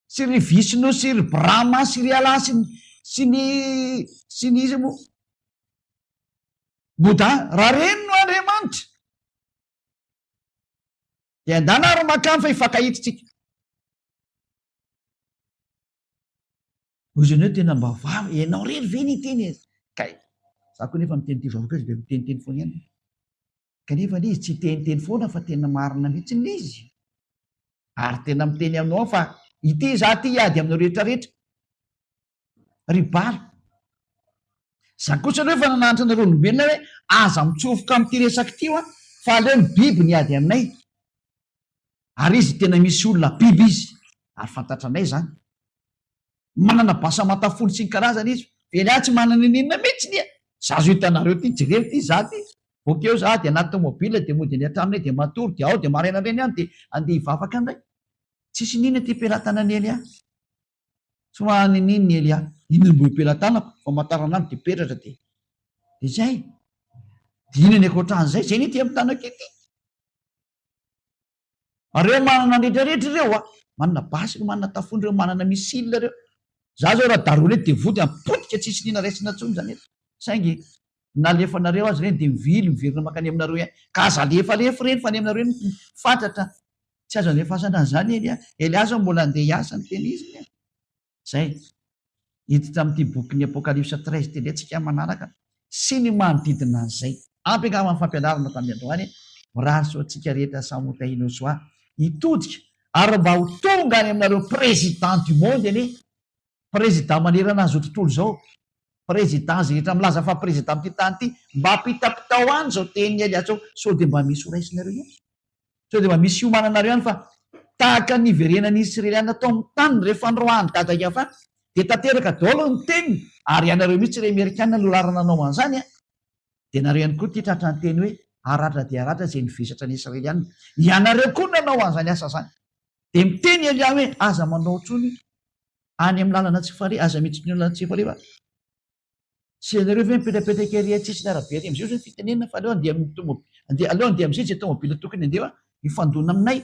sy ry Vishnu sy ry Brahma sy ry Allah sy ny sy ny sy ny iza moa? Bouddha, raha ireny no Andriamanitra, dia andana ary makany fa hifankahita tsika. Hoy izy hoe tena mba vava, ianao irery ve niteny e? Kay, za koa nefa miteny ity vahoaka izy dia miteniteny foana ihany. Kanefa ilay izy tsy hiteniteny foana fa tena marina mihitsy ilay izy. Ary tena miteny aminao aho fa ity za ity hiady aminao rehetra rehetra. Ry bala. Za kosa aloha efa nananatra anareo olombelona hoe aza mitsofoka amin'ity resaka ity hoa fa aleo ny biby ny hiady aminay. Ary izy tena misy olona biby izy ary fantatranay izany. Manana basy aman-tafolo sy ny karazany izy. Fa elah tsy manana n'inona mihitsy anie. Za zo hitanareo ty, jereo ty za ty. Boka eo za dia anaty tomobile dia mody any an-tranonay dia matory dia ao dia maraina indray ny andro dia andeha hivavaka indray. Tsisy n'inona ity pelatanan'i Elia. Tsy maha n'inona i Elia. Inona no mbo eo pelatanako? Famantaranandro dia peratra dia dia zay. Dia inona ny ankoatran'izay? Zay anie ity amin'ny tanako ity. Reo manana ny rehetra rehetra ireo a! Manana basy ireo, manana tafondro ireo, manana missile ireo. Za zao raha daroina eto dia vody an, potika tsisy nina raisina intsony zany eto. Saingy nalefanareo aza ireny dia mivily miverina mankany aminareo ihany. Ka aza alefalefa ireny fa any aminareo eny fatratra. Tsy azo andefasana an'izany Elia. Elia zao mbola andeha hiasa ny tena izy anie. Zay. Hiditra amin'ity bokin'ny Apokalypsa 13 ity indray tsika manaraka sy ny manodidina an'izay. Ampy angamba ny fampianarana tamin'ny androany. Mirary soa antsika rehetra samy ho tahian'i Yosua hitodika ary mba ho tonga any aminareo président du monde anie. Président manerana an'izao tontolo izao. Président izay rehetra milaza fa président amin'ity tany ity, mba ampitapitao any izao tenin'i Elià izao sao dia mba misy ho raisinareo ihany. Sao dia mba misy hiomananareo ihany fa tahaka ny niverenan'ny Israeliana tao amin'ny taniny rehefa noroahan'i Dada Yavah dia tanteraka daholo ny teniny ary ianareo mihitsy ry Amerikana no larana nanao an'izany an! Dia nareo ihany koa ity tratra niteny hoe haratra dia haratra izay nivesatra ny Israeliana. Ianareo koa nanao an'izany asa izany. Dia miteny Elia hoe aza manao intsony any amin'ny lalana tsy faleha, aza miditra ny lalana tsy faleha fa Tsy ianareo ve mipetrapetraka ery an-tsisiny arabe ery amin'izay ozy ny fitenenana fa aleo handeha amin'ny tomob andeha aleo handeha amin'izay izay tomobile tokony handeha fa hifandona aminay.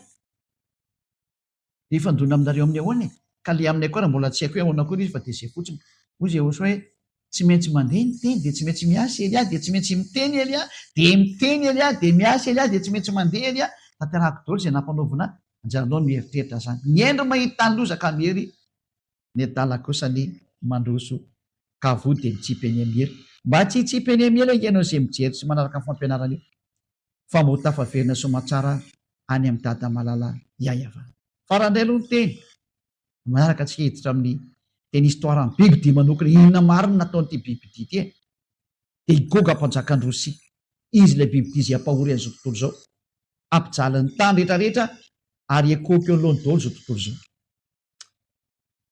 Dia hifandona aminareo amin'ny ahoana e? Ka le aminay koa raha mbola tsy haiko hoe ahoana koa ilay izy fa dia izay fotsiny. Hoy Zeosy hoe, Tsy maintsy mandeha ny teny dia tsy maintsy miasa Elia dia tsy maintsy miteny Elia dia miteny Elia dia miasa Elia dia tsy maintsy mandeha Elia. Tanterahako daholo izay nampanaovina ahy. Anjaranao ny mieritreritra izany. Ny hendry mahita ny loza ka miery Ny adala kosa anie mandroso ka voa dia mitsipy eny amin'ny ela. Mba tsy hitsipy eny amin'ny ela ange ianao izay mijery sy manaraka ny fampianarana io fa mba ho tafaverina soamatsara any amin'i Dada malala Yayava. Farany indray aloha ny teny manaraka antsika hiditra amin'ny tena histoire an'i bibidia manokana inona marina nataon'ity bibidia ity e? Dia i Goga mpanjakan'i Rosia. Izy ilay bibidia izay hampahory an'izao tontolo izao, hampijaly ny tany rehetra rehetra ary hiekoako eo anoloany daholo izao tontolo izao.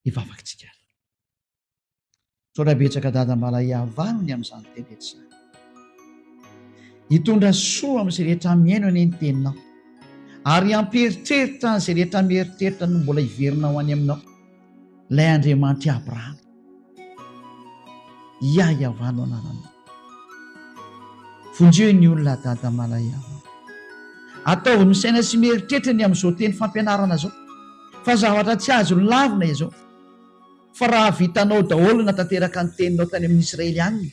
Hivavaka tsika ary. Misaotra betsaka Dada Mbala hihavano ny amin'izany teny rehetra izany. Hitondra soa amin'izay rehetra mihaino anie ny teninao. Ary hampieritreritra an'izay rehetra mieritreritra no mbola hiverina ho any aminao. Ilay Andriamanitr'i Abrahama. Ia Yavah no anaranao. Vonjeo ny olona Dada Malaiava. Ataovy misaina sy mieritreritra ny amin'izao teny fampianarana izao. Fa zavatra tsy azo lavina izao. Fa raha vitanao daholo natanteraka ny teninao tany amin'ny Israely any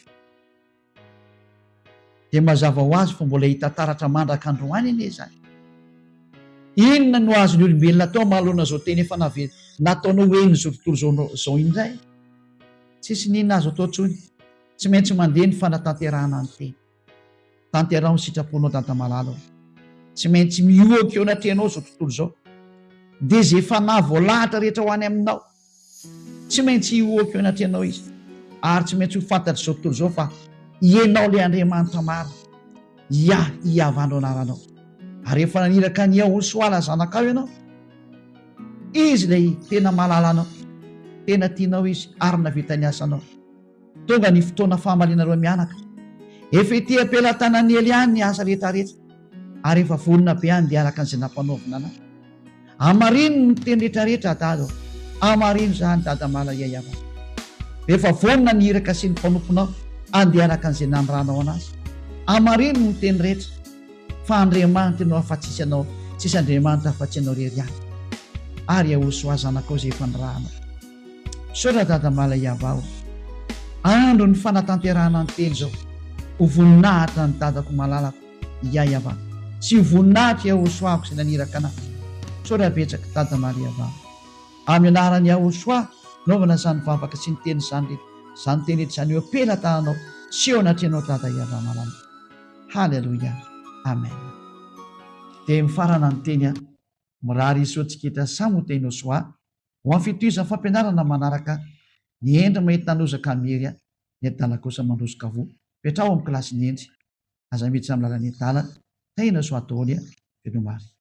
dia mazava ho azy fa mbola hita taratra mandraka androany anie izany. Inona no azon'ny olombelona atao manoloana izao teny efa nave nataonao ho henon'izao tontolo izao izao indray? Tsisy n'inona azo atao intsony. Tsy maintsy mandeha ny fanatanterahana ny teny. Tanteraho ny sitraponao Dada malala ô. Tsy maintsy mihoaka eo anatrehanao izao tontolo izao. Dia izay fanahy voalahatra rehetra ho any aminao. Tsy maintsy hihoaka eo anatrehanao izy. Ary tsy maintsy ho fantatr'izao tontolo izao fa Ianao ilay Andriamanitra marina. Iah, Iavah no anaranao. Ary efa naniraka an'i Yahosoala zanakao Ianao. Izy ilay tena malalanao. Tena tianao Izy ary nahavita ny asanao. Tonga ny fotoana fahamalianareo mianaka. Efa ety am-pelatanan'i Elia ny asa rehetra rehetra, ary efa vonona be handeha araka an'izay nampanaovina anah. Hamarino ny teny rehetra rehetra Dada ô. Hamarino izany Dada Malaiaiava. Efa vonona ny iraka sy ny mpanomponao handeha araka an'izay nanirahanao anazy. Hamarino ny teny rehetra. Fa Andriamanitra ianao afa-tsisy anao, tsisy Andriamanitra afa-tsy ianao irery ihany. Ary Yahosoa zanakao izay efa nirahanao. Misaotra Dada Malaiava o! Andro ny fanatanterahana ny teny izao. Ho voninahitra ny dadako malalako Iaiava sy ho voninahitra Yahosoako izay naniraka anah. Misaotra betsaka Dada Malaiava. Amin'ny anaran'i Yahosoa naovana izany vavaka sy ny teny izany rehetra izany teny rehetra izany eo am-pelatananao sy eo anatrehanao Dada Iava malala. Haleloia. Amen. Dia mifarana ny teny a. Mirary soa antsika rehetra samy ho teny Osoa Ho amin'ny fitohizan'ny fampianarana manaraka, ny hendry mahita nozaka miery, ny adala kosa mandroso ka voa. Petraho amin'ny kilasin'ny hendry. Aza miditra amin'ny lalan'ny adala. Tahiana soa daholo a! Veloma ary.